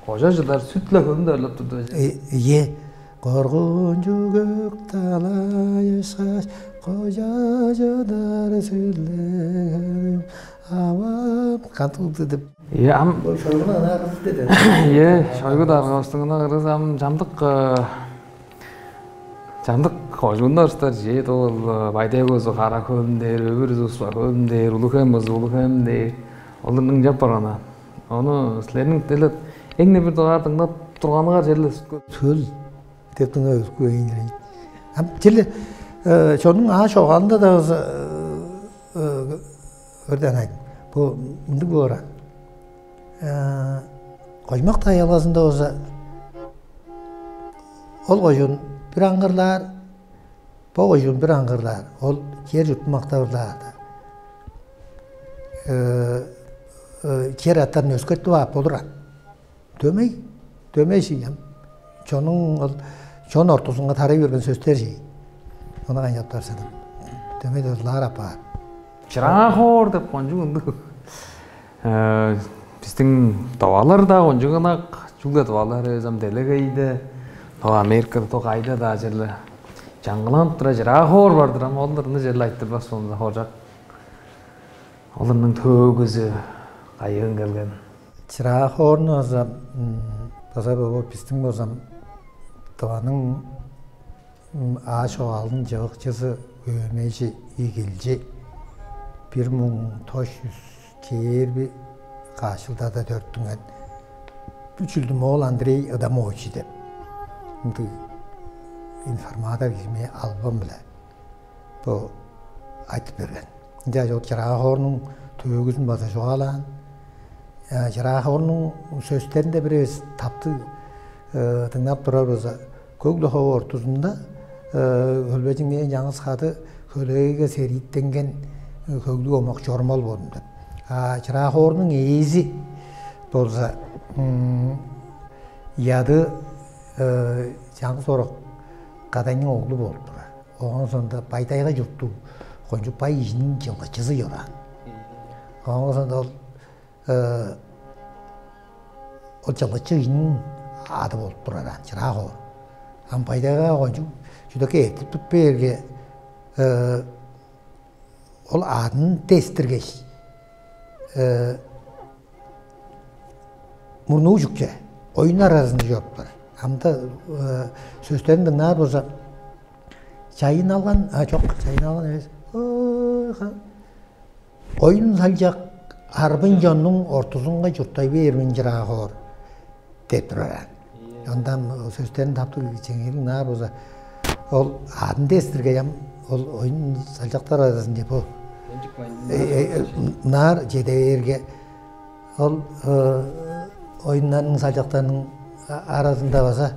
кожа чыдар сүт-ле хөлүндө ырлап турду. Ие. Коргунчуг көк талайышкаш, кожа чыдар сүлдегем авам кантылды деп. Ие, ам Шойгуну ынаарыз деди. Ие, Шойгу даргавыстың ынаарыз ам чамдык Чамдык кожууннар устар чээ ол Бай-Тайга болза Кара-Хөлүм дээр, Өвүр болза Успа-Хөлүм дээр, Улуг-Хем болза Улуг-Хем дээр. Оларның чап барган. Ону силерниң деле эң-не бир дугаар дыңнап турганыңар черле сүткү. Төл деп дыңнап өскү эйин. Ам черле чонуң аа шогаалында да өрден айын. Бо мындыг боор аан. Кожумак аялгазында болза, ол кожуун бир аңгырлаар, бо кожуун бир аңгырлаар, ол чер-чуртту мактап ырлаар-даа. Чер аттарын өскертип ап болур аан. Дөмей, дөмей шиңем. Чонуң ол чон ортузунга тарай берген сөстер ший. Ону канчаптар сен? Дөмей ырлаар апаар. Чыраа хоор деп кончуг ындыг. Э, Биздин тывалар-даа кончуг ынак, чүгле тывалар эвес, ам делегейде, то Америкада, то кайда-даа черле чаңгыланып тура, чыраа хоор бар-дыр, ам оларны черле айтырбас болза хоржак. Оларның төөгүзү кайыын келген? Чыраа хоорну база, база бо биздин болзам, Тываның ааш огаалын чыгыкчызы Өөмежи Игилчи бир муң тос чүс чээрби каш чылдада төрүттүнген. Бу чүлдүм ол Андрей Ыдамович деп ындыг информатор кижиме албан-биле бо айтып берген. Ынча ол чыраа хоорнуң төөгүзүн база чугаалаан. Чыраа хоорнуң сөстеринде бир эвес таптыг дыңнап турар болза, көк-ле хову ортузунда хөлбежиңнээн чаңгыс кады хөлегейге серииттенген хөглүг омак чормал болдум деп. А чыраа хоорнуң ээзи болза яды чаңгыс орак кадайның оглу болуп турар. Оон соонда Бай-Тайга чурттуг кончуг бай кижиниң чылгычызы чораан. Оон соонда ол ол чылгычы кижиниң ады болуп турар аан, чыраа хоор. Ам Бай-Тайга кончуг чүдекке эртип туруп бээрге, ол адын дестиргеш, мурнуу чүкче, оюн аразында чоруптар. Амда сөстерин дыңнаар болза, чайын алган, а чок, чайын алган эвес. Оюн салчак арбын чоннуң ортузунга чурттай бээр мен чыраа хоор деп турар аан. Ондан сөстерин таптыг чеңерин наар болза, ол адын дестиргей ам ол оюн салчактар аразында бо наар чеде бээрге, ол оюннарның салчактарының аразында база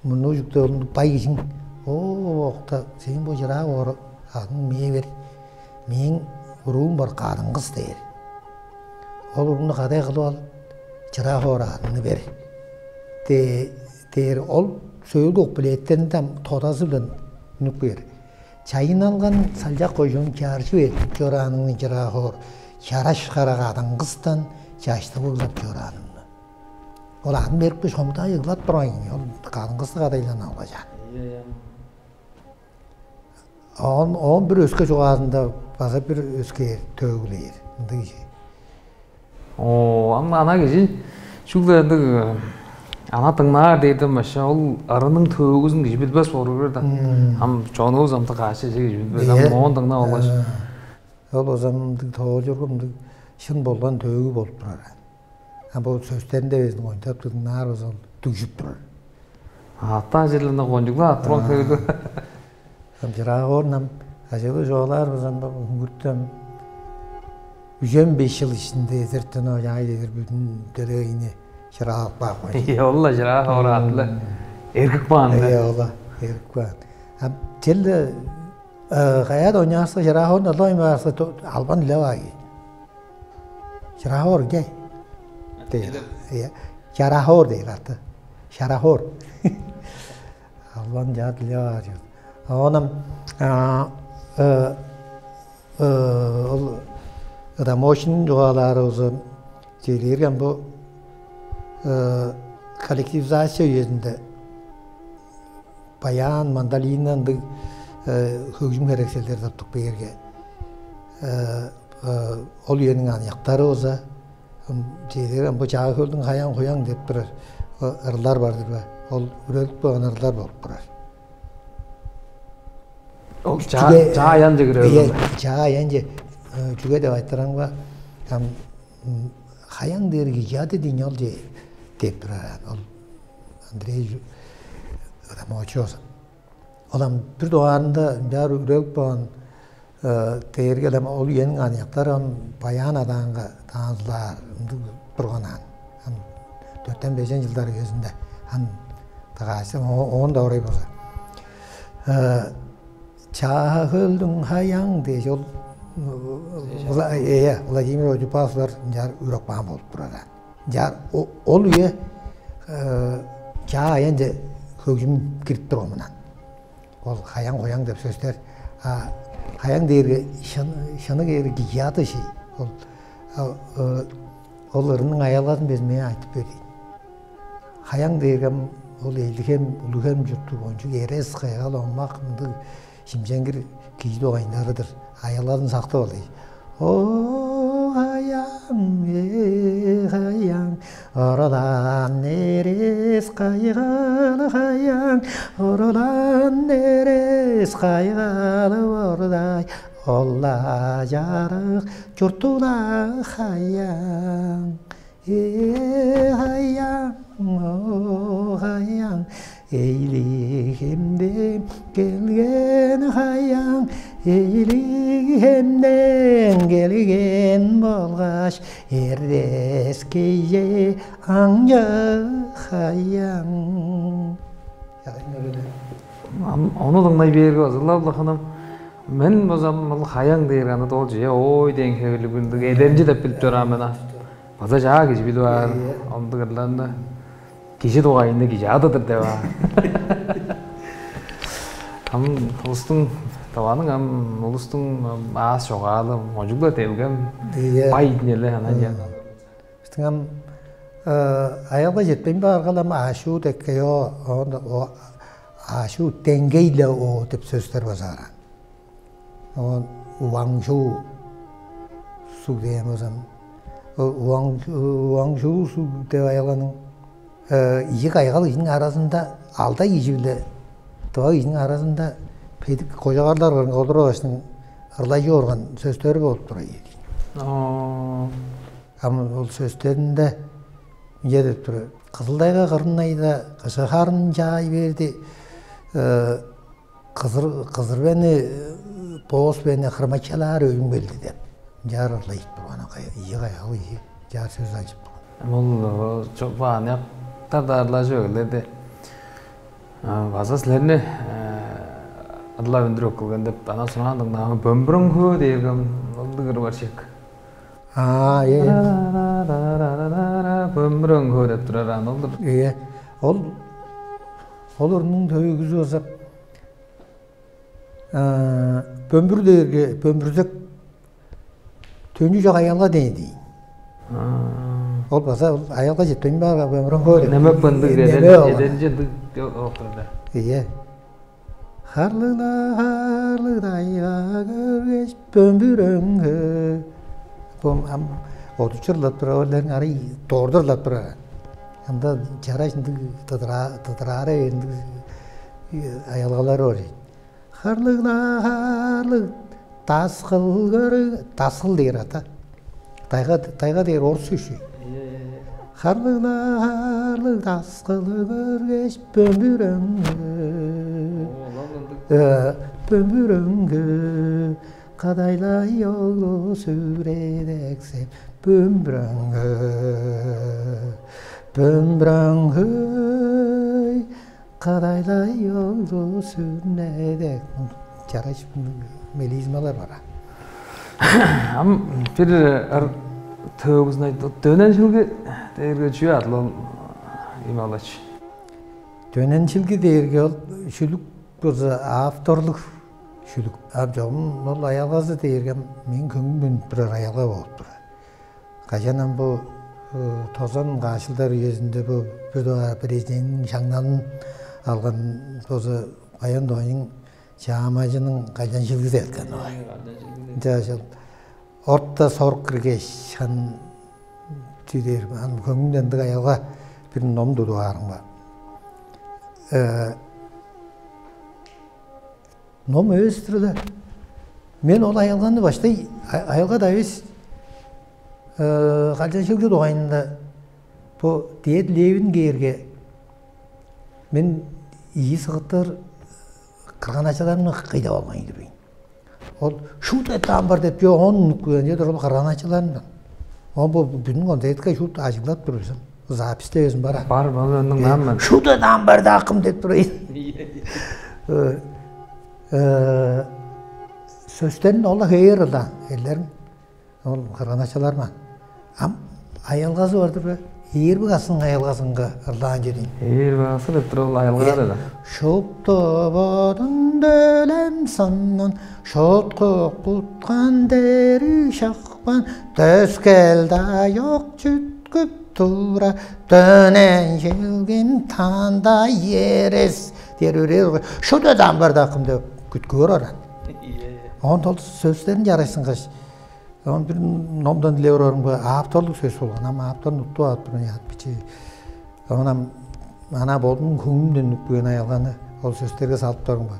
мурнуу чүкте ол бай кижиң: «Оо, окта, сээң бо чыраа хоор адың мээ бер, мээң уруум бар кадын кыс» дээр. Ол уруумну кадай кылып ал, чыраа хоор адыны бер дээр. Ол сөөлгү куплеттеринде ам тодазы-биле үнүп кээр. Чайын алган салчак кожуун чаржы берип чорааныңны чыраа хоор чараш карак адын кыстан чаштыг ыглап чорааныңны. Ол адын берипкеш, хомудаа ыглап турган, ол кадын кысты кадайлан алгажаан. Оон оон бир өске чугаазында база бир өске төөгүлээр. Мындыг кижи. Оо, ам ана кижи чүгле ындыг ана дыңнаар дээрден башка ол ырының төөгүзүн кижи билбес болур бир да. Ам чонувус ам каачы кижи билбес. Ам оон дыңнап алгаш. Ол озамдыг тоолчургумдуг шын болган төөгү болуп турар. А бо сөстеринде безин кончуп дыңнаар болза, ол дүгжүп турар. Ата ажырлыны кончугла аттырбак сөөлү. Ам чыраа хоорунам ажылы жоолаар болзам, бо үңгүртем үжен беш чыл ишинде эзертен ол яай дедир бүдүн делегейни чыраалап каап кой. Ийе, ол-ла чыраа хоор атлы. Эргик баан да. Ийе, ола эргик баан. А чел каяада ойнаарса, чыраа хоорунда ылап ойнаарса, албан илеп ааги. Чыраа хоор ге. Дээр. Ийе. Чараа хоор дээр арты. Чараа хоор. Албан жаат илеп аар чүве. Оонам ол ыдамоочунун чугаалаары болза, чээлээрген бу коллективизация үезинде баян, мандолина ындыг хөгжүм херекселдер тыптып кээрге, ол үениң аныяктары болза, чээлээрген бу чаагы хөлдүң хаян-хуян деп турар ырлар бар-дыр бе? Ол үрелип калган ырлар болуп турар. Ол чаа чаа аянче кире. Ийе, чаа аянче. Чүге деп айтыраңга, там хаяң дээр кижи ады дийин ол же деп турар ол Андрей Рамочоос. Ол ам бир дугаарында ынчаар үрелип калган Дээрге-ле ол үениң аныяктары ам баян адаанга танцылаар ындыг турган аан. Ам дөртен-бежен чылдар үезинде ам дагаашты оон-даа орай болза. Чаа хөлдүң хаяң дээш ол Вла- э, Владимир Одипасовлар ынчаар үреп каан болуп турар аан. Ынчаар ол үе чаа аянче хөгжүм кирип турган мынан. Ол хаяң-хояң деп сөстер. А хаяң дээрге шыны кээрге кижи ады ши. Ол ол ырының аялгазын безин меңээ айтып бер дейн. Хаяң дээрге ол элдигем улугем чурттуг ончуг эрес кыйгал омак ындыг шимченгир кижи дугайындаарыдыр. Аялгазын сактып ал дейн. О хаяң, э хаяң, орулаан эрес кайгалы хаяң, орулаан эрес кайгалы ордай, ол-ла чарык чурттуг-ла хаяң, э хаяң, о хаяң, эйлиг хемден келген хаяң, эйлиг хемден келген болгаш эрдес кежээ аңчы хаяң. Ам ону дыңнай бээрге база-ла, Аллаханам, мен базам ол хаяң дээр аны ол же ой дээн хевирлиг ындыг эдемчи деп билип чораан мен а. База чаа кижи билип аар ындыг ырларны. Кижи дугайында кижи адыдыр деп аа. Ам улустуң, Тываның ам улустуң аас чогаалы, кончуг-ла делгем, бай ийин эле анан. Бистиң ам аялга четпейн бааргал ам аашуу деккей оо, оон аашуу деңгей-ле оо деп сөстер база бараан. Оон уаңшуу суг дээн болзам, уаңшуу суг деп аялганың ийи кайгал кижиниң аразында, алдай кижи-биле тыва кижиниң аразында бедик кожагарлар кырынга олура баштың ырлажып орган сөстери болуп турар ийин. Ам ол сөстеринде мынча деп тур: Кызылдайга кырынайда кыжы харын чаай берди, кызыр кызыр бени боос бени хырмачалаар өлүм келди деп. Ынчаар ырлайт турган ийи кайгал кижи ынчаар сөс алчып турган. Ол чогбаан яктар дарлажып эгеледи. База силерни ырлап үндүрүп эккелген деп ана сураан дыңнаамын. Бөмбүрөңгөө дээрге ындыг ыр бар чек. Аа, ээ. Бөмбүрөңгөө деп турар аны олдур. Ээ. Ол ол ырның төөгүзү болза бөмбүр дээрге бөмбүрзек төнчү чок аялга дээн дейн. Ол база аялга четпейн баарга бөмбүрөңгөө деп. Немек бындыг эденчи ындыг октурда. Ийе. Харлыг-ла харлыг тайга көргеш бөмбүрөңгө. Бом ам одучурлап тура олерин арай доордурлап тура. Анда чараш ындыг тыдыраара ындыг аялгалар бар. Харлыг-ла харлыг таскыл көрү таскыл дээр ата. Тайга тайга дээр орус үшү. Харлыг-ла харлыг таскылы көргеш бөмбүрөңгө. Бөмбүрөңгө кадайлай оглу сүредексеп бөмбүрөңгө. Бөмбүрөңгө Кадайлай оглу сүрнедек. Чараш мелизмалар бар. Ам бир ыр төөгүзүн айтып, дөнен шилги дээрге чүү адыл ол ималач? Дөнен шилги дээрге ол шүлүк болза авторлуг шүлүк. Ам чогум ол аялгазы дээрге мен көңүл мөнүп турар аялга болуп турар. Кажан ам бо тозан каашылдар үезинде бо бир дугаар президентиниң шаңналын алган болза баян дооюң чаамажының калчан шилгизи эрткен ой. Ынча орта сорук киргеш хан чүдээр ан көңүнден ындыг аялга бир ном тудуп аарың ба? Ном эвес-тир-ле. Мен ол аялганы баштай аялга-даа эвес, калчан шилги дугайында бо дед Левин кээрге мен ийи сыгыттыр кырган-ачаларымны кыйдап алган ийдирбейн. Ол шут эт амбар деп, чо, он мүнүт күйен чедир ол кырган-ачаларындан. Он бо бүдүн концертке шут ажыглап тур бизим. Записьте өзүм бар. Бар, бар, өнүң нам мен. Шут эт амбар дакым деп тур. Э, э, сөстерин ол хейер ылаан, эллерин. Ол кырган-ачалар маан. Ам аялгазы бар-дыр бе? Ийирби касың аялгазынга ырлаан чедиң. Ийирби касы деп тур ол аялгазы да. Шупту бодун делем сынын, шуткук куткан дери шакпан, төскел-даа чок чүткүп тура, дөнен челгин танда ерес. Дер өрээр. Шупту дамбар дакым деп күткүөр оран. Он ол сөстерин чарайсынгаш, он бир номдан дилеп орарымга авторлуг сөс болган. Ам авторун уттуп алып турган яат бичи. Онам ана бодунуң хөңнүнден үнүп кээн аялганы ол сөстерге салып турумга.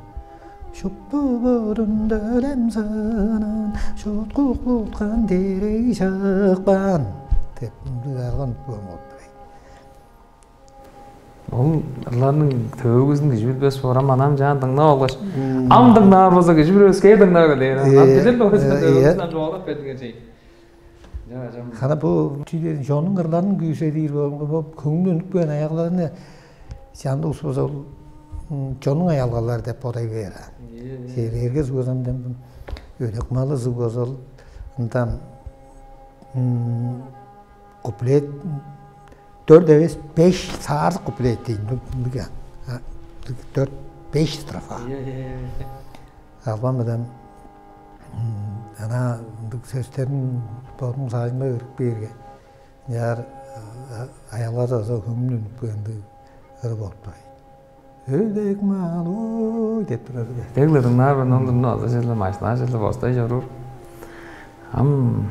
Шупту бодунда өлем санан, шуткук буткан дерей шакпаан деп мындыг арган болуп турай. Ол ырларның төөгүзүн кижи билбес боор, ам анам чаан дыңнап алгаш, ам дыңнаар болза, кижи бир өскээр дыңнап келээр. Ам билир болза, төөгүзүн ам чугаалап бердиңер чей. Жана бу чүден чонуң ырларын күүседир болгонго бо көңнү үнүп кээн аялгаларны чамдык улус болза ол чонуң аялгалары деп бодай бээр. Силерге сугазам дем өдек малы сугазал ындан куплет дөрт эвес беш саарзык куплет дейн. Дөрт беш строфа. Албан бадан ана ындыг сөстерин бодум саажымга өрүп бээрге, яар аялгада оза хөмүн үнүп ындыг ыры болуп турай. Өдек маал ой деп турар. Дегле дыңнаар мен ондурну азы желе машина желе бостай чоруур. Ам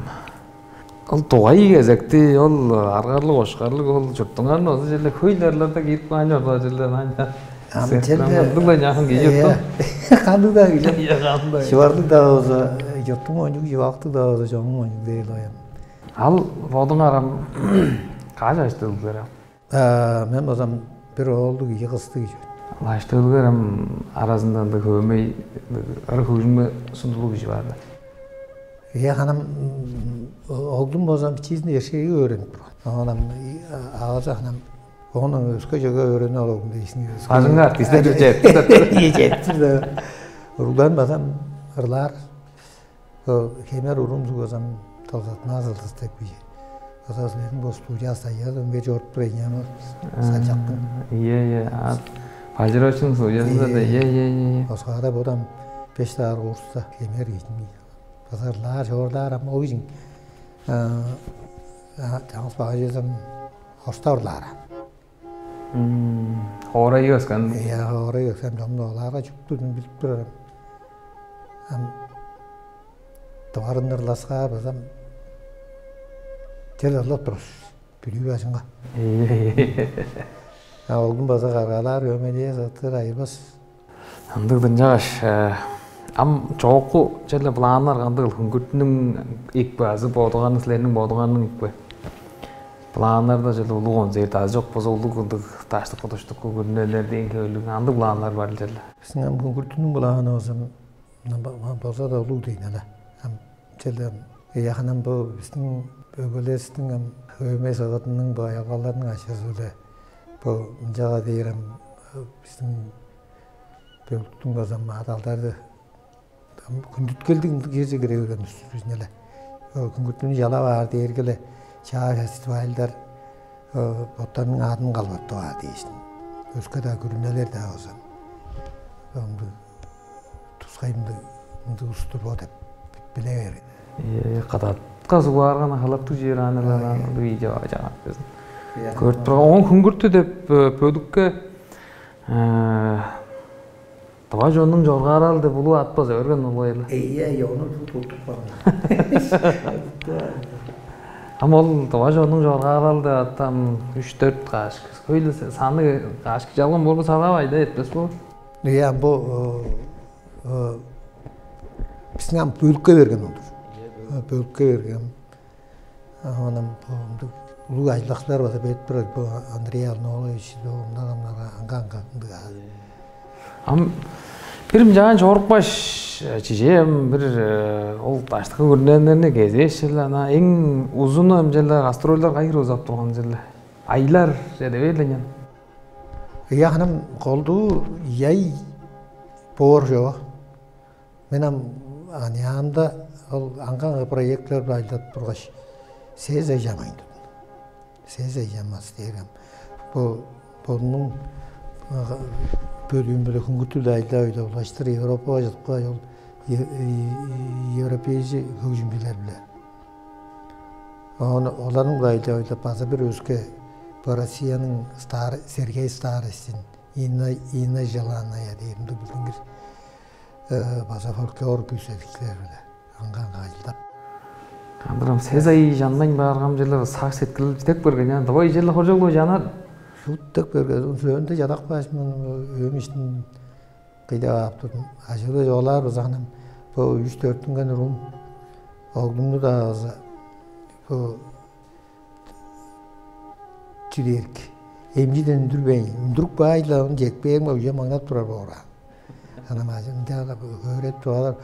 ол дугай кезекти ол аргарлык ошкарлык ол чурттуңарны озу желе хөйлерлерде кирип каан чорду желе анча. Ам Сен челде кандыгда някын кижи чурттуң. Кандыгда кижи. Чуварлык да болза, чурттуң ончук, чувактыг да болза, чонуң ончук дээр оян. Ал бодуңар ам каш аштыылгылар ам? Мен болзам бир оолдуг ийи кыстыг кижи. Ал аштыылгылар ам аразында ындыг хөөмей ыры хөгүжүмге сундулуг кижи бар да. Ийе ханам оглум болзам бичиизин эшеги өөренип турган. Оон ам авазы ханам оон өске чөге өөренип алган дейсиң. Бажыңга артисттер чептир да. Ийе чептир да. Уругларым базам ырлаар. Хемер урум сугазам толгатмаа сылдыс деп кижи. Оза силерниң бо студияда саяр ынбе чоруп тур эйнем салчактың. Ие ие. Балжыровичтиң студиясында да ие ие ие. Оскада бодам беш даар курста хемер кижим. Базарлаар чоорлаар ам ол кижиң чаңгыс багажызым хостарлаар. Хоорай өскөн. Иә, хоорай өскөн жомну олаарга чупту билип турарым. Ам товарын ырласкаар базам тел ырлап турус. Бүдүү бажыңга. А олдун база каргалаар өмелээ сатыр айбас. Ындыг дынчааш, ам чоокку черле планнар кандыгыл хүнгүртүнүң икпе азы бодуганын силерниң бодуганның икпе? Планнарда черле улуг концерт азы чок болза улуг ындыг даштыкы туштукку күрүнелер дээн хевирлиг андыг планнар бар черле. Биздин ам хүнгүртүнүң планы болза болза да улуу дейн ала. Ам черле яханам бу биздин өгбелериздин ам хөөмей сагатының бу аялгаларның ашкызы-биле бу ынчага дээр ам биздин бөлүктүң база маадалдары хүндүткелдиг ындыг черже кире берген улус бис эле. Күнгүртүнү чалап аар дээрге эле чаа фестивальдар боттарының аадын калбаттып аар дээштин. Өске-даа күрүнелер-даа болза ындыг тускай ындыг ындыг улус-тур бо деп биле берген. Кадатка сугаарган халаттыг чээр аналардан видео жагат безин. Көрүп турган. Оон хүнгүртү деп бөлүкке Тыва чоннуң чоргааралы деп улуу ат база өрген улгайлы. Ийе, ону туттуп калган. Ам ол тыва чоннуң чоргааралы деп аттан үч-дөрт каашкы. Хөйле саны каашкы жалган болбу салаап айда этпес бу. Ийе, ам бу биздин ам бөлүккө берген олур. Бөлүккө берген. Оон бо улуг ажылдакчылар база берип турар бо Андрей Алноолович бо мындан амнарга анга-анга ындыг аа. Ам Бир ынчаан чорупкаш, чижээ ам бир э, ол даштыкы күрүнелерни кезээш черле, ана эң узуну ам черле гастрольдер кайы хире узап турган черле? Айлар же дивейле ынчан. Ыяханым колдуу яй боор чоо. Мен ам аныяамда ол аңгы-аңгы проектилерде ажылдап тургаш, сес ай чамайн турдум. Сес ай чамас дээрем. Бо бодумнуң бөлүүм-биле хүнгүттүг-даа айда-ойда улаштыр Европага чыдып каай ол европейжи хөгжүмчүлер-биле. Оон оларның-даа айда-ойда база бир өске, бо Россияның Сергей Старостин, Инна Желанная дээринде билдингир база фольклор күүседикчилер-биле аңгы-аңгы ажылдап. Кандырам сес ай чанмайн бааргам черле сак сеткил дег берген яан давай черле хоржок бо жанар. Шут дег берген сөөнде чадак бааш мен өөм иштин кыйдап ап турдум. Ажылы жоолаар бызаанам бо үч төрт күнген урум оглумну-даа база бо чүдээрик эмчиден үндүрбейн, үндүрүп каай-ла ону жетпээриң бе үе маңнап турар боораа. Анамаажы ынчаалап өөредип чугаалаар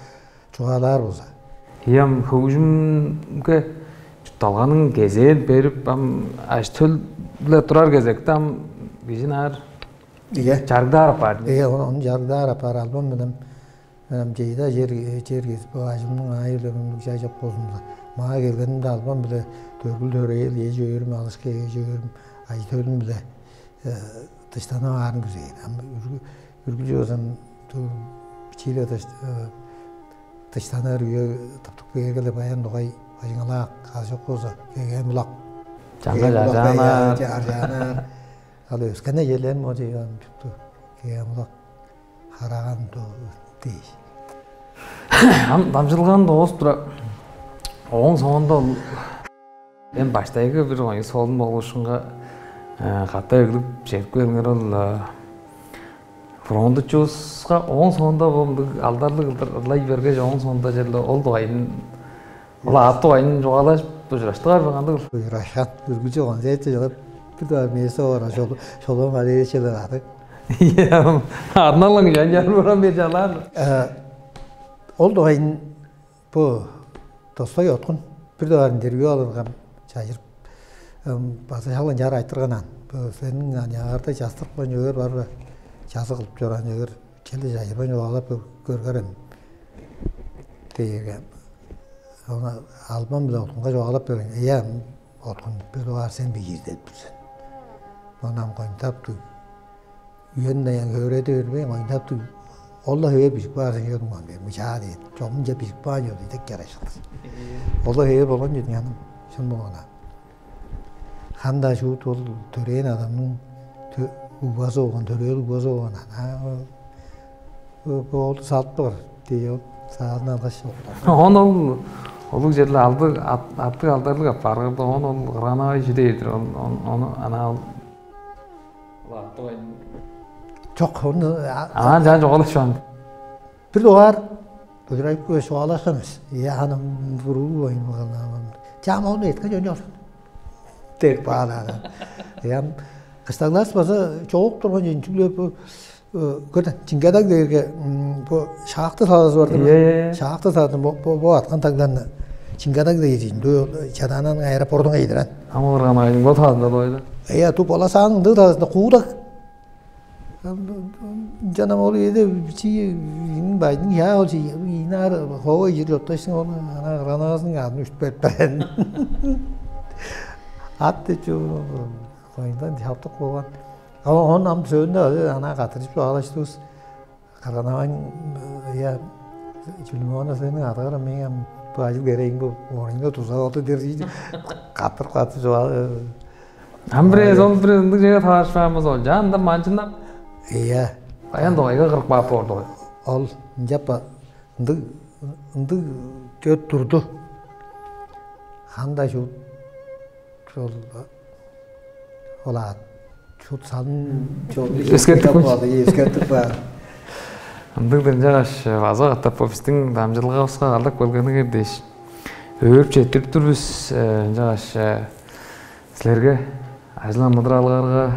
чугаалаар болза. Иям хөгүжүмге чуртталганың кезээн берип ам аштөл-биле турар кезекте ам кижи наар Ийе. Чаргдаар апаар. Ийе, ону чаргдаар апаар албан менен менен жейда жер жер кезип ажымның аайы-биле мындыг жай жок болзун. Маа келгенимде албан биле төргүл төрөөл эже өөрүм алышка эже өөрүм ажы-төлүм биле дыштана баарын күзээн. Ам үргүлчү болзам чииле дыштаныр үе таптык бээргеле баян дугай бажыңалаак азы жок болза кегем булак. Чаңга жаржаанаар. Жаржаанаар. Ал өскене желем мо жыйган чупту кегем булак хараган дээш. Ам дамчылган доос тура ооң соонда ол мен баштайгы бир оюн солун болушунга ката өглүп чедип келиңер ол фронтучувуска ооң соонда бо мындыг алдарлыг ылдыр ырлай бергеш ооң соонда черле ол дугайын ол аат дугайын чугаалажып ужураштыгар бе кандыг ужурашкан үргүлчү концерт чыылып бир дугаар место бар шолом алевичелер ады Арналың жанчар буран бе жалаар. Ол дугайын бу Достой Откун бир дугаар интервью алырган чажырып база шалган чаар айтырган ан. Бу сениң аныягарда частырып каан чөөр бар бе? Жазы кылып чораан чөөр челе чажырбайн чугаалап көргерем. Дээрге ону албан биле Откунга чугаалап берген. Ийе, Откун бир дугаар сен бижир деп тур сен. Ону ам коюнтап тур. Үен даян хөөрээде бербейн, ойнап тур. Ол-ла хөөр бижип каар сен чордуң бе? Мынчаа дээн. Чогумча бижип каан чорду, идек чараш кылдыр. Ол-ла хөөр болган чүве, яным. Шын болган-на. Ханда шуут ол төрээн адамның угбазы болган, төрөөл угбазы болган. Ана боолду салып бар. Дей ол саазын алгаш. Он ол улуг черле алдыг аттыг алдарлыг аппааргада он ол кырган авай чүдээр-дир. Ону ана ол Чок, ону Аан жаан чугаалашпаан. Бир дугаар ужурайып көөр чугаалашкан эвес. Я аны буруу боюн кылган. Чаам ону эткен жөн жок. Деп баалаан. Ям кыстаглас база чогуп турган жөн чүгле бу көрдүн Чингадаг дээрге бу шаакты саазы бар Иә, иә, иә. Шаакты саазы бу аткан тагдан Чингадаг дейт. Чадаананың аэропортунга ийдирен. Ама барган айың бо таазында дойду. Эя ту боласаң ындыг таазында куудак. Жанам ол эде чи байдың я ол чи инар хова жир жотташсың ол ана граназың аны үстүп берип берен. Ат деп чу койдан чаптык болган. Ама он ам сөөнүндө ана катырып чугаалаштывыс. Карганаван я Чулмона сенің адыгар мен ам бу ажыл керейин бу орнунда туза болду дер катыр катыр чугаалаштывыс. Ам бирээзи ол бир ындыг чеге таварышпаан болза ол жаанда манчыннап Ийе. Баян дугайга кырып каап боорду. Ол ынчаппа ындыг ындыг чөт турду. Ханда шут ол ол аат шут салын чорду Эскертип койчу. Эскертип каар. Ындыг дынчагаш база катап бу биздин дамчылыгыбызга калдык келгениңер дээш өөрүп четтирип тур бис. Ынчагаш силерге ажыл амыдыралыңарга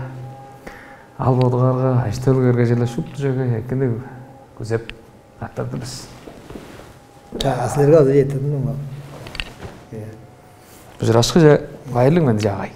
ал бодуңарга ажы-төлүңерге черле шупту чүвеге экини күзеп Аттарды бис. Чаа, силерге азы жетирдим. Ужурашкыже байырлыг менди чаагай.